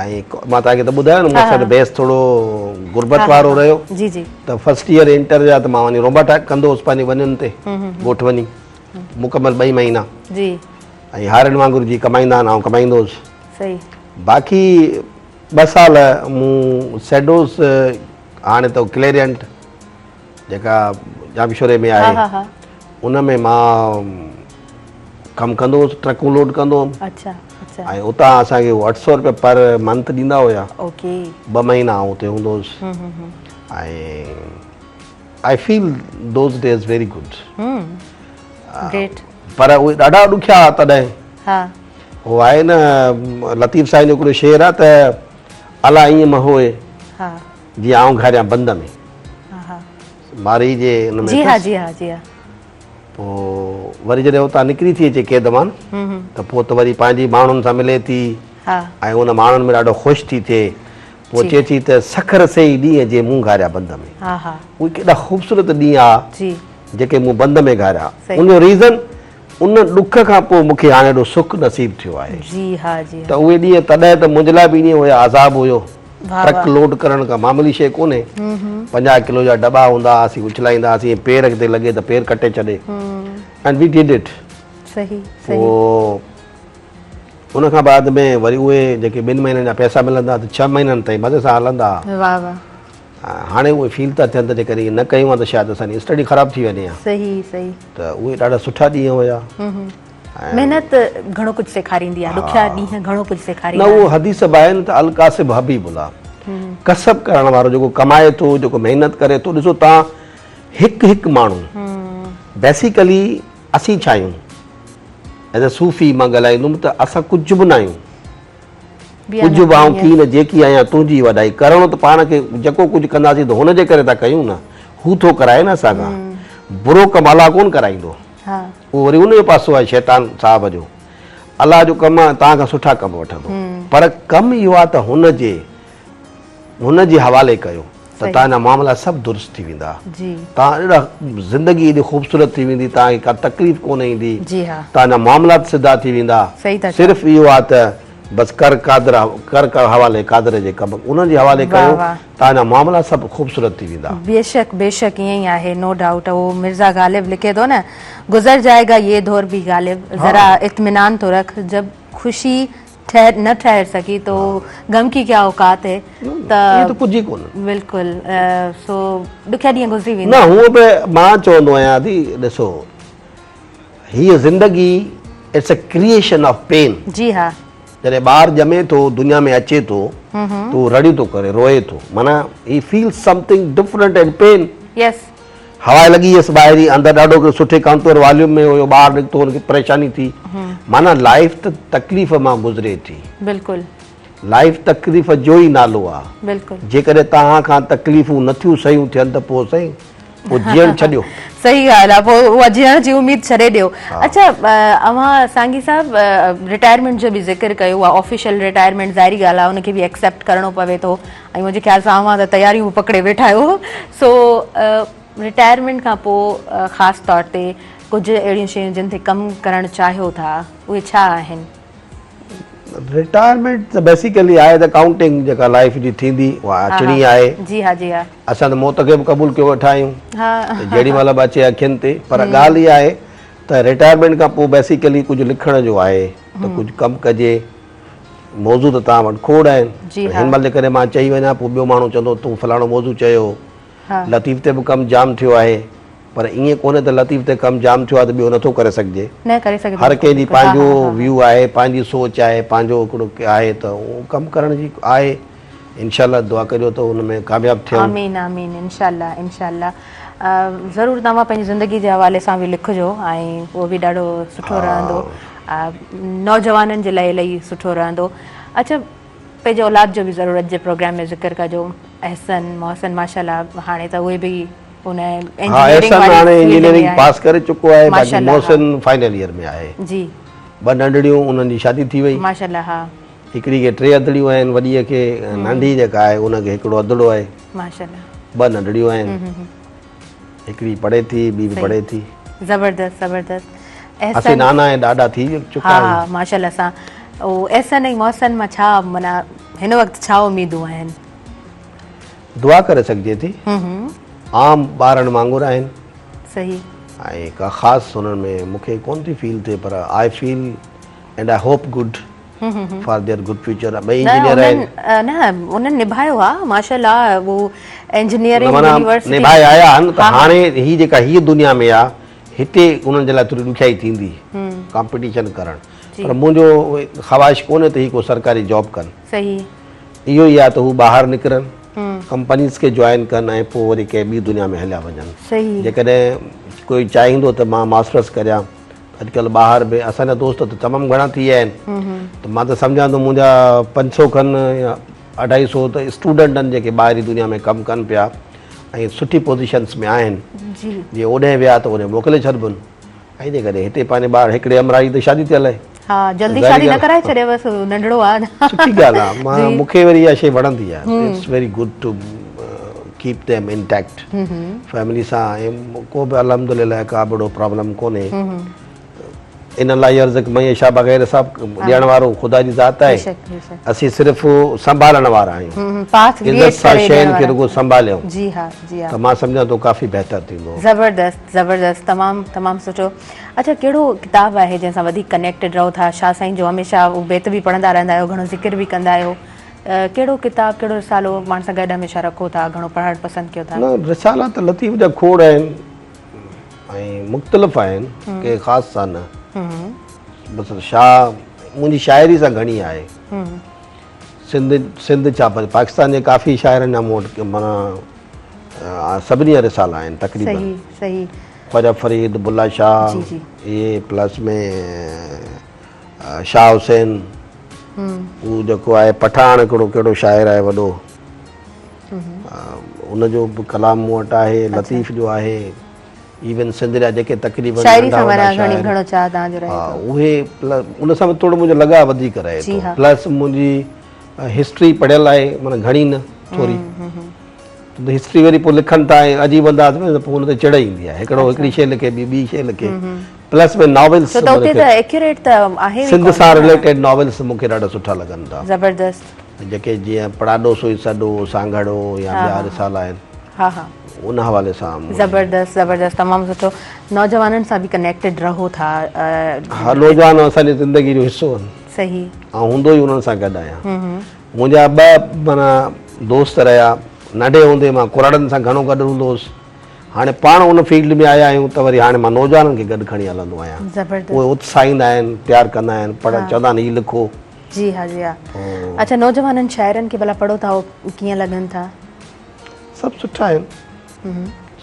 ۽ مان توهان کي ته ٻڌايو نه مون سان بيس ٿورو غربت وارو رهيو. جي جي. ته فرسٽ ايئر انٽر جا ته مان وڃي رومبا ٽاڪ ڪندو هوس پنهنجي ونين تي ڳوٺ وڃي مڪمل ٻئي مهينا. جي. ۽ هارين وانگر جي ڪمائيندا آهن آئون ڪمائيندو هوس. صحيح. باقي ٻه سال مون سيڊوز هاڻي ته ڪليرينٽ جيڪا ڄامشوري ۾ آهي ان ۾ مان ڪم ڪندو هوس ٽرڪون لوڊ ڪندو هوم اڇا اڇا ۽ اتان اسان کي اٺ سو روپيا پر منٿ ڏيندا هيا. اوڪي. ٻه مهينا آئون اتي هوندو هوس ۽ I feel those days very good. Great. پر اهي ڏاڍا ڏکيا هئا تڏهن. ها. هو آهي نه لطيف سائين جو هڪڙو شعر آهي ته الا ائين م هوء ها. جيئن آئون گهاريان بند ۾. ها ها. مارئي جي ان ۾ جي ها جي ها جي ها. پوء وري جڏهن اتان نڪري ٿي اچي قيد مان ته پوء ته وري پنهنجي ماڻهن سان ملي ٿي ها. ۽ ان ماڻهن ۾ ڏاڍو خوش ٿي ٿئي. پوء چئي ٿي ته سکر سي ئي ڏينهن جي مون گهاريا بند ۾. ها ها. اهي ڪيڏا خوبصورت ڏينهن ها جي. جيڪي مون بند ۾ گهاريا. صحيح. ان جو ريزن ان ڏک کان پوء مون کي هاڻي ايڏو سک نصيب ٿيو آهي. جي ها جي ها. ته اهي ڏينهن تڏهن ته منهنجي لاء به ائين هيا عذاب هيو. واهه ٽرڪ واهه. لوڊ ڪرڻ ڪا معمولي شيء ڪونهي. 50 ڪلو جا ڊٻا هوندا هئا اسين اڇلائيندا هئاسين پير تي لڳي ته پير ڪٽي ڇڏي. And we did it. صحيح صحيح. پوء ان کان بعد ۾ وري اهي جيڪي ٻن مهينن جا پئسا ملندا ته ڇهه مهينن تائين مزي سان هلندا هئا. واهه واهه. هاڻي اهي فيل ٿا ٿين ته جيڪڏهن ائين نه ڪيون ها ته شايد اسان جي اسٽڊي خراب ٿي وڃي ها. صحيح صحيح. ته اهي ڏاڍا سٺا ڏينهن هيا. محنت گهڻو ڪجهه سيکاريندي آهي ڏکيا ڏينهن گهڻو ڪجهه سيکاريندا آهن. نه اهو حديث به آهي نه ته الڪاسب حبيب الله ڪسب ڪرڻ وارو جيڪو ڪمائي ٿو جيڪو محنت ڪري ٿو ڏسو تان هڪ هڪ ماڻهو بيسيڪلي اسين ڇا آهيون ايز اي صوفي مان ڳالهائيندم ته اسان ڪجهه به نه آهيون. ڪجهه به آئون ڪين جيڪي آهيان تنهنجي وڏائي. ڪرڻو ته پاڻ کي جيڪو ڪجهه ڪنداسين ته هن جي ڪري ٿا ڪيون نه. هو ٿو ڪرائي نه اسان کان. برو ڪم الله ڪونه ڪرائيندو. اهو وري ان جو پاسو آهي شيطان صاحب جو. الله جو ڪم آهي توهان کان سٺا ڪم وٺندو. پر ڪم اهو آهي ته هن جي هن جي حوالي ڪيو ته توهان جا معاملا سڀ درست ٿي ويندا. توهان اهڙا زندگي ايڏي خوبصورت ٿي ويندي توهان کي ڪا تڪليف ڪونه ايندي. توهان جا معاملات سڌا ٿي ويندا. صرف اهو آهي ته بس ڪر قادر ڪر حوالي قادر جي ڪم انهن جي حوالي ڪيو توهان جا معاملا سڀ خوبصورت ٿي ويندا. بيشڪ بيشڪ ائين ئي آهي نو ڊائوٽ اهو مرزا غالب لکي ٿو نه گذر جائي گا يي دور ڀي غالب ذرا اطمينان تو رک جب خوشي ٺهر نه ٺهر سگهي تو غم ڪي ڪيا اوقات هي ته اهي ته ڪجهه ئي ڪونهن. بلڪل سو ڏکيا ڏينهن گذري ويندا. نه هونء به مان چوندو آهيان ادي ڏسو هيء زندگي it's a creation of pain. جي ها. جڏهن ٻار ڄمي ٿو دنيا ۾ اچي ٿو ته هو رڙيون ٿو ڪري روئي ٿو معنيٰ he feels something different and pain. Yes. هوا لڳي هيس ٻاهرين اندر ڏاڍو هڪڙو سٺي ڪانٽور واليوم ۾ هيو ٻاهر نڪتو هن کي پريشاني ٿي معنيٰ لائيف ته تڪليف مان گذري ٿي. بلڪل. لائيف تڪليف جو ئي نالو آ. بلڪل. جيڪڏهن توهان کان تڪليفون نٿيون سهيون ٿين ته پوء سائين پوء جيئڻ ڇڏيو. صحيح ڳالهه آ پوء اها جيئڻ جي اميد ڇڏي ڏيو. اڇا اوهان سانگي صاحب رٽائرمينٽ جو به ذڪر ڪيو اها آفيشل رٽائرمينٽ ظاهري ڳالهه آ ان کي به ايڪسيپٽ ڪرڻو پوي ٿو ۽ منهنجي خيال سان اوهان ته تياريون به پڪڙي ويٺا آهيو سو رٽائرمينٽ کان پوء خاص طور تي ڪجهه اهڙيون شيون جن تي ڪم ڪرڻ چاهيو ٿا اهي ڇا آهن؟ رٽائرمينٽ ته بيسيڪلي آهي ته ڪائونٽنگ جيڪا لائيف جي ٿيندي اها اچڻي آهي. جي ها جي ها. اسان ته موت کي به قبول ڪيو ويٺا آهيون ته جهڙي مهل به اچي اکين تي پر ڳالهه اها آهي ته رٽائرمينٽ کان پوء بيسيڪلي ڪجهه لکڻ جو آهي ته ڪجهه ڪم ڪجي. موضوع ته توهان وٽ کوڙ آهن پر هن مهل جيڪڏهن مان چئي وڃان پوء ٻيو ماڻهو چوندو تون فلاڻو موضوع چيو هو. لطيف تي به ڪم جام ٿيو آهي پر ائين ڪونهي ته لطيف تي ڪم جام ٿيو آهي ته ٻيو نٿو ڪري سگهجي. هر ڪنهن جي پنهنجو ويو آهي، پنهنجي سوچ آهي، پنهنجو هڪڙو آهي ته اهو ڪم ڪرڻ جي آهي. انشاء الله دعا ڪجو ته ان ۾ ڪامياب ٿيون. آمين آمين انشاء الله انشاء الله ضرور توهان پنهنجي زندگي جي حوالي سان به لکجو ۽ اهو به ڏاڍو سٺو رهندو نوجوانن جي لاء الائي سٺو رهندو. اڇا پنهنجي اولاد جو به ضرور اڄ جي پروگرام ۾ ذڪر ڪجو. احسن محسن ماشاء الله هاڻي ته اهي به ان ها انجنيئرنگ احسن واري هاڻي فيلڊ ۾ انجنيئرنگ آهي. پاس ڪري چڪو آهي باقي ماشاء الله ها. محسن فائنل ايئر ۾ آهي. جي. ٻه ننڍڙيون انهن جي شادي ٿي وئي. ماشاء الله ها. هڪڙي کي ٽي اڌڙيون آهن وڏيء کي ۽ ننڍي جيڪا آهي ان کي هڪڙو اڌڙو آهي. ماشاء الله. ٻه ننڍڙيون آهن. هڪڙي پڙهي ٿي ٻي به پڙهي ٿي. زبردست زبردست. اسين احسن نانا ۽ ڏاڏا ٿي چڪا ها آهيون. ها ماشاء الله سان او احسن ۽ محسن مان ڇا معنيٰ هن وقت ڇا اميدون آهن؟ دعا ڪري سگهجي ٿي. عام ٻارن وانگر آهن. صحيح. ۽ ڪا خاص انهن ۾ مون کي ڪونه ٿي فيل ٿئي پر I feel and I hope good for their good future ٻئي نه انجنيئر آهن. انهن نه انهن نڀايو آ ماشاء الله هو انجنيئرنگ معنيٰ يونيورسٽي نڀائي آيا آهن ته ها ها هاڻي هي جيڪا هي دنيا ۾ آ هتي انهن جي لاء ٿوري ڏکيائي ٿيندي ڪامپيٽيشن ڪرڻ پر منهنجو خواهش ڪونهي ته هي ڪو سرڪاري جاب ڪن. صحيح. اهو ئي آ ته هو ٻاهر نڪرن ڪمپنيز کي جوائن ڪن ۽ پوء وري ڪنهن ٻي دنيا ۾ هليا وڃن. صحيح. جيڪڏهن ڪوئي چاهيندو ته مان ماسٽرس ڪريان اڄڪلهه ٻاهر به اسان جا دوست ته تمام گهڻا ٿي ويا آهن ته مان ته سمجهان ٿو منهنجا 500 کن يا 250 ته اسٽوڊنٽ آهن جيڪي ٻاهرين دنيا ۾ ڪم ڪن پيا ۽ سٺي پوزيشنس ۾ آهن جي اوڏهين ويا ته اوڏهين موڪلي ڇڏبن ۽ جيڪڏهن هتي پنهنجي ٻار هڪڙي همراهه جي ته شادي ٿيل آهي ها جلدي شادي نه ڪرائي ڇڏيوس ننڍڙو آ سٺي ڳالهه آ مان مون کي وري اها شي وڻندي آ it's very good to keep them intact family سان ۽ ڪو به الحمدلله ڪا به اهڙو پرابلم ڪونهي ان الله يرزق من يشاء بغير حساب ڏيڻ وارو خدا جي ذات آهي اسين صرف سنڀالڻ وارا آهيون عزت سان شين کي رڳو سنڀاليون جي ها جي ها ته مان سمجهان ٿو ڪافي بهتر ٿيندو. زبردست زبردست تمام تمام سٺو اڇا ڪهڙو ڪتاب آهي جنهن سان وڌيڪ ڪنيڪٽيڊ رهو ٿا شاهه سائين جو هميشه اهو بيت به پڙهندا رهندا آهيو گهڻو ذڪر به ڪندا آهيو ڪهڙو ڪتاب ڪهڙو رسالو پاڻ سان گڏ هميشه رکو ٿا گهڻو پڙهڻ پسند ڪيو ٿا؟ نه رسالا ته لطيف جا کوڙ آهن ۽ مختلف آهن ڪنهن خاص سان نه بس شاهه منهنجي شاعري سان گهڻي آهي سنڌ سنڌ ڇا پر پاڪستان جي ڪافي شاعرن جا مون وٽ معنيٰ سڀني جا رسالا آهن تقريبن صحيح صحيح خواجه فريد بلا شاهه جي جي اهي پلس ۾ شاهه حسين هو جيڪو آهي پٺاڻ هڪڙو ڪهڙو شاعر آهي وڏو ان جو به ڪلام مون وٽ آهي لطيف جو آهي ايون سنڌ جا جيڪي تقريبن شاعري سان معنيٰ گهڻي گهڻو چاهه توهان جو رهي ٿو اهي ان سان به ٿورو منهنجو لڳاء وڌيڪ رهي ٿو پلس منهنجي هسٽري پڙهيل آهي معنيٰ گهڻي نه ٿوري ته هسٽري وري پوء لکن ٿا ۽ عجيب انداز ۾ ته پوء ان تي چڙ ايندي آهي هڪڙو هڪڙي شيء لکي ٻي ٻي شيء لکي پلس ۾ ناولس ڇو ته اتي ته ايڪيوريٽ ته آهي سنڌ سان رليٽيڊ ناولس مون کي ڏاڍا سٺا لڳن ٿا زبردست جيڪي جيئن پڙاڏو سوئي سڏو سانگهڙ يا ٻيا رسالا آهن ها ها ان حوالي سان زبردست زبردست تمام سٺو نوجوانن سان به ڪنيڪٽيڊ رهو ٿا. ها نوجوان اسان جي زندگي جو حصو آهن. صحيح. آئون هوندو ئي انهن سان گڏ آهيان. منهنجا ٻه معنيٰ دوست رهيا ننڍي هوندي مان ڪراڙن سان گهڻو گڏ هوندو هوس هاڻي پاڻ ان فيلڊ ۾ آيا آهيون ته وري هاڻي مان نوجوانن کي گڏ کڻي هلندو آهيان. زبردست. اهي اتساهيندا آهن پيار ڪندا آهن پڙهه چوندا آهن هي لکو. جي ها جي ها اڇا نوجوانن شاعرن کي ڀلا پڙهو ٿا ڪيئن لڳن ٿا؟ سڀ سٺا آهن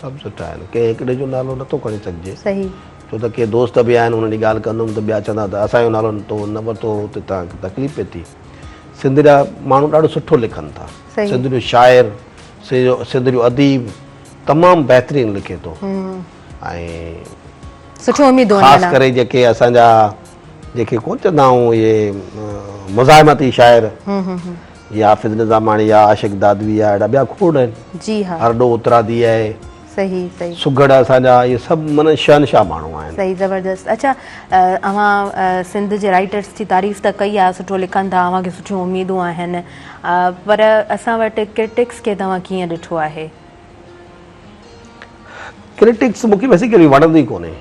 سڀ سٺا آهن ڪنهن هڪڙي جو نالو نٿو کڻي سگهجي صحيح ڇو ته ڪي دوست به آهن انهن جي ڳالهه ڪندم ته ٻيا چوندا ته اسان جو نالو تو نه ورتو اتي توهان کي تڪليف پئي ٿي سنڌ جا ماڻهو ڏاڍو سٺو لکن ٿا سنڌ جو شاعر سنڌ جو اديب تمام بهترين لکي ٿو ۽ سٺيون اميدون خاص ڪري جيڪي اسان جا جيڪي ڪون چوندا آهيون اهي مزاحمتي شاعر جيئن حافظ نظاماڻي آ، عاشق دادوي آ، اهڙا ٻيا کوڙ آهن. جي ها. ارڏو اترادي آهي. صحيح صحيح. سگهڙ اسان جا اهي سڀ معنيٰ شهنشاهه ماڻهو آهن. صحيح زبردست اڇا اوهان سنڌ جي رائيٽرس جي تعريف ته ڪئي آ سٺو لکن ٿا اوهان کي سٺيون اميدون آهن پر اسان وٽ ڪرٽڪس کي توهان ڪيئن ڏٺو آهي؟ ڪرٽڪس مون کي بيسيڪلي وڻندو ئي ڪونهي.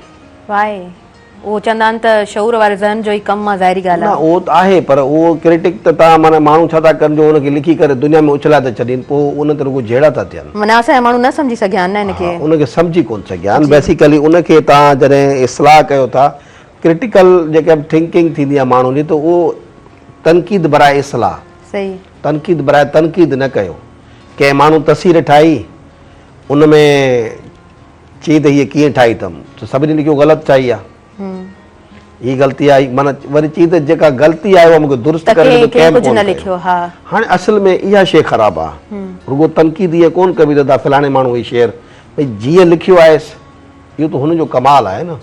وائي؟ اهو چوندا آهن ته شعور واري ذهن جو ئي ڪم آ ظاهري ڳالهه نه آ. اهو ته آهي پر اهو ڪرٽڪ ته تان معنيٰ ماڻهو ڇا ٿا ڪن جو ان کي لکي ڪري دنيا ۾ اڇلائي ٿا ڇڏين پوء ان تي رڳو جهيڙا ٿا ٿين. معنيٰ اسان جا ماڻهو نه سمجهي سگهيا آهن نه ان کي. ها ان کي سمجهي ڪونه سگهيا آهن بيسيڪلي ان کي تان جڏهن اصلاح ڪيو ٿا ڪرٽيڪل جيڪا به ٿنڪنگ ٿيندي آهي ماڻهو جي ته اهو تنقيد براء اصلاح صحيح. تنقيد براء تنقيد نه ڪيو. ڪنهن ماڻهو تصوير ٺاهي ان ۾ چئي ته هيء ڪيئن ٺاهي اٿم ته سڀني لکيو غلط ٺاهي آ. هي غلطي آهي معنيٰ وري چئي ته جيڪا غلطي آهي اها مون کي درست ڪري ڏيو ته ڪنهن به ڪونه ڪيو. هاڻي اصل ۾ اها شيء خراب آ. رڳو تنقيد ائين ڪونه ڪبي ته ادا فلاڻي ماڻهو هي شعر ڀئي جيئن لکيو آهيس اهو ته هن جو ڪمال آهي نه.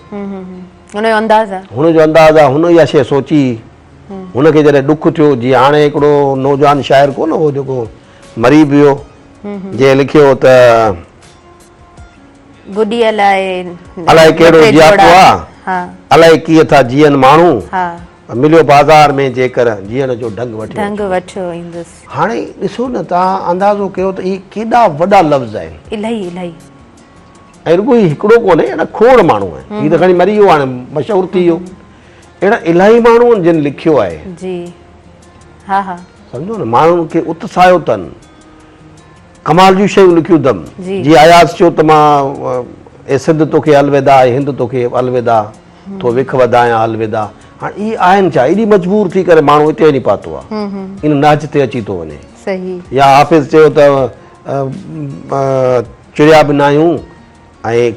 هن جو انداز آ. هن جو انداز آ هن اها شيء سوچي هن کي جڏهن ڏک ٿيو جيئن هاڻي هڪڙو نوجوان شاعر ڪونه هو جيڪو مري به ويو جنهن لکيو ته. گڏي الائي الائي ڪهڙو جياپو آ الائي ڪيئن ٿا جيئن ماڻهو مليو بازار ۾ جيڪر جيئڻ جو ڍنگ وٺيو ڍنگ وٺيو ايندس. هاڻي ڏسو نه توهان اندازو ڪيو ته اهي ڪيڏا وڏا لفظ آهن. الائي الائي. ۽ رڳو هي هڪڙو ڪونهي اهڙا کوڙ ماڻهو آهن. هي ته کڻي مري ويو هاڻي مشهور ٿي ويو. اهڙا الاهي ماڻهو آهن جن لکيو آهي. جي ها ها. سمجهو نه ماڻهن کي اتساهيو اٿن. ڪمال جون شيون لکيون اٿم. جي اياز چيو ته مان اي سنڌ توکي الوداع اي هند توکي الوداع ٿو وک وڌايان الوداع. هاڻ اهي آهن ڇا؟ ايڏي مجبور ٿي ڪري ماڻهو اتي وڃي پاتو آهي. ان نهج تي اچي ٿو وڃي. يا حافظ چيو ته چريا به ناهيون ۽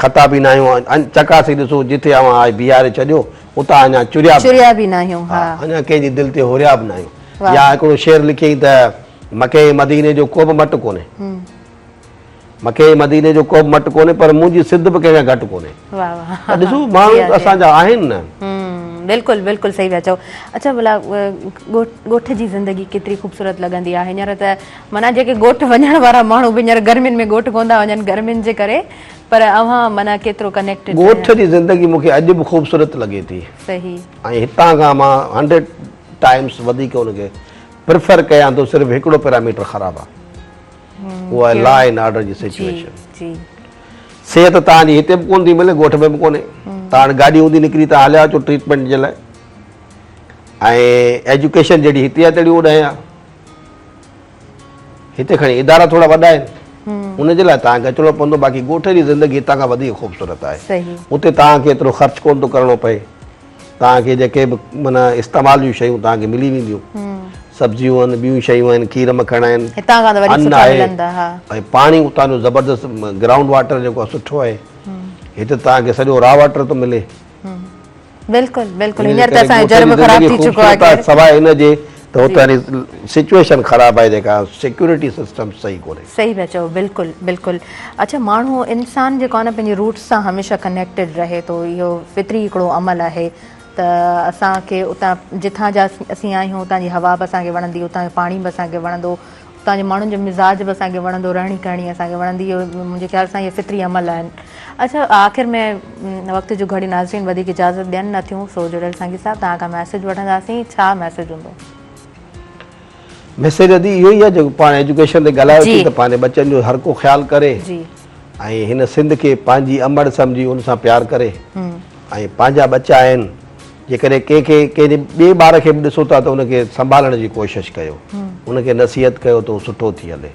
خطا به ناهيون چڪاسي ڏسو جتي اوهان آء بيهاري ڇڏيو اتان اڃا چريا چريا به ناهيون ها اڃا ڪنهن جي دل تي هوريا به ناهيون يا هڪڙو شعر لکيائين ته مڪي ۽ مديني جو ڪو به مٽ ڪونهي مڪي ۽ مديني جو ڪو به مٽ ڪونهي پر منهنجي سڌ به ڪنهن کان گهٽ ڪونهي واه ته ڏسو ماڻهو اسان جا آهن نه. بلڪل بلڪل صحيح پيا چئو. اڇا ڀلا ڳوٺ جي زندگي ڪيتري خوبصورت لڳندي آهي هينئر ته معنيٰ جيڪي ڳوٺ وڃڻ وارا ماڻهو به هينئر گرمين ۾ ڳوٺ ڪونه ٿا وڃن گرمين جي ڪري پر اوهان معنيٰ ڪيترو ڪنيڪٽيڊ. ڳوٺ جي زندگي مون کي اڄ به خوبصورت لڳي ٿي. صحيح. ۽ هتان کان مان هنڊريڊ ٽائمس وڌيڪ ان کي پريفر ڪيان ٿو صرف هڪڙو پيراميٽر خراب آهي اهو آهي لا اينڊ آرڊر جي سچويشن. جي. صحت توهان جي هتي به ڪونه ٿي ملي ڳوٺ ۾ به ڪونهي توهان هاڻي گاڏي هوندي نڪري توهان هليا اچو ٽريٽمينٽ جي لاء ۽ ايجوڪيشن جهڙي هتي آهي تهڙي اوڏانهن آهي هتي کڻي ادارا ٿورا وڏا آهن ان جي لاء توهان کي اچڻو پوندو باقي ڳوٺ جي زندگي هتان کان وڌيڪ خوبصورت آهي اتي توهان کي ايترو خرچ ڪونه ٿو ڪرڻو پئي توهان کي جيڪي به معنيٰ استعمال جون شيون توهان کي ملي وينديون سبزيون آهن ٻيون شيون آهن کير مکڻ آهن هتان کان ته وري ان سٺا آهي ملندا ها ۽ پاڻي اتان جو زبردست گرائونڊ واٽر جيڪو آهي سٺو آهي هتي توهان کي سڄو را واٽر ٿو ملي بلڪل بلڪل ان جي هينئر ته ڪري اسان جو ڳوٺ جر جي به خراب زندگي ٿي چڪو آهي خوبصورت آهي خير سواء ان جي ته اتان جي سچويشن خراب آهي جيڪا سيڪيورٽي سسٽم صحيح ڪونهي. صحيح پيا چئو بلڪل بلڪل اڇا ماڻهو انسان جيڪو آهي نه پنهنجي روٽس سان هميشه ڪنيڪٽيڊ رهي ٿو اهو فطري هڪڙو عمل آهي ته اسان کي اتان جتان جا اسين آهيون اتان جي هوا به اسان کي وڻندي اتان جو پاڻي به اسان کي وڻندو اتان جي ماڻهن جو مزاج به اسان کي وڻندو رهڻي ڪهڻي اسان کي وڻندي اهو منهنجي خيال سان اهي فطري عمل آهن اڇا آخر ۾ وقت جون گهڙيون ناظرين وڌيڪ اجازت ڏين نه ٿيون سو جڙيل سانگي صاحب توهان کان ميسيج وٺنداسين ڇا ميسيج هوندو؟ ميسيج ادي اهو ئي آهي جيڪو پاڻ ايجوڪيشن تي ڳالهايو ٿي ته پنهنجي ٻچن جو هر ڪو خيال ڪري ۽ هن سنڌ کي پنهنجي امڙ سمجهي ان سان پيار ڪري ۽ پنهنجا ٻچا آهن جيڪڏهن ڪنهن کي ڪنهن جي ٻئي ٻار کي به ڏسو ٿا ته ان کي سنڀالڻ جي ڪوشش ڪيو ان کي نصيحت ڪيو ته هو سٺو ٿي هلي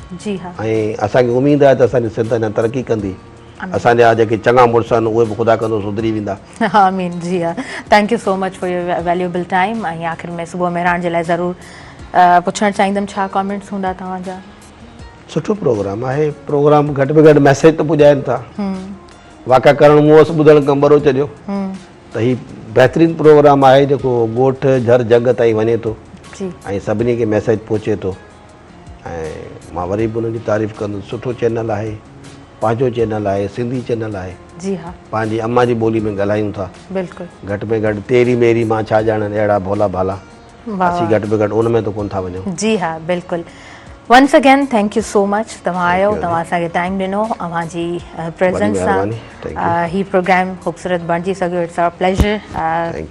۽ اسان کي اميد آهي ته اسان جي سنڌ اڃا ترقي ڪندي اسان جا جيڪي چڱا مڙس آهن اهي به خدا ڪندو سڌري ويندا. آمين جي ها thank you so much for your valuable time ۽ آخر ۾ صبح مهراڻ جي لاء ضرور پڇڻ چاهيندم ڇا ڪامينٽس هوندا توهان جا. سٺو پروگرام آهي پروگرام گهٽ ۾ گهٽ ميسيج ته پڄائن ٿا واڪا ڪرڻ مون وس ٻڌڻ ڪم ٻرو چڏيو ته هي بهترين پروگرام آهي جيڪو ڳوٺ جھر جھنگ تائين وڃي ٿو ۽ سڀني کي ميسيج پهچي ٿو ۽ مان وري به انهن جي تعريف ڪندس سٺو چينل آهي پنهنجو چينل آهي سنڌي چينل آهي جي ها پنهنجي اما جي ٻولي ۾ ڳالهايون ٿا بلڪل گهٽ ۾ گهٽ تيري ميري مان ڇا ڄاڻن اهڙا ڀولا ڀالا اسين گهٽ ۾ گهٽ ان ۾ ته ڪونه ٿا وڃون. جي ها بلڪل once again thank you so much توهان آيو توهان اسان کي ٽائيم ڏنو اوهان جي پريزنس سان هي پروگرام خوبصورت بڻجي سگهيو it's our pleasure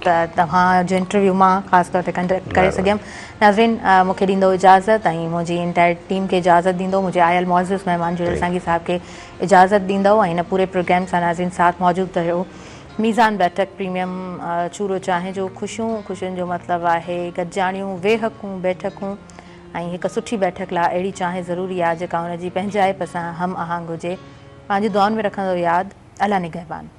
ته توهان جو انٽرويو مان خاص طور تي ڪنڊڪٽ ڪري سگهيم ناظرين مون کي ڏيندو اجازت ۽ منهنجي انٽائر ٽيم کي اجازت ڏيندو منهنجي آيل معزز مهمان جڙيل سانگي صاحب کي اجازت ڏيندو ۽ هن پوري پروگرام سان ناظرين ساٿ موجود رهيو ميزان بيٺڪ پريميم چورو چانهه جو خوشيون خوشين جو مطلب آهي گڏجاڻيون ويهڪون بيٺڪون ۽ هڪ سٺي بيٺڪ لاء اهڙي چانهه ضروري آهي جيڪا ان جي پنهنجائپ سان هم آهنگ هجي. پنهنجي دعائن ۾ رکندو ياد. الله نگهبان.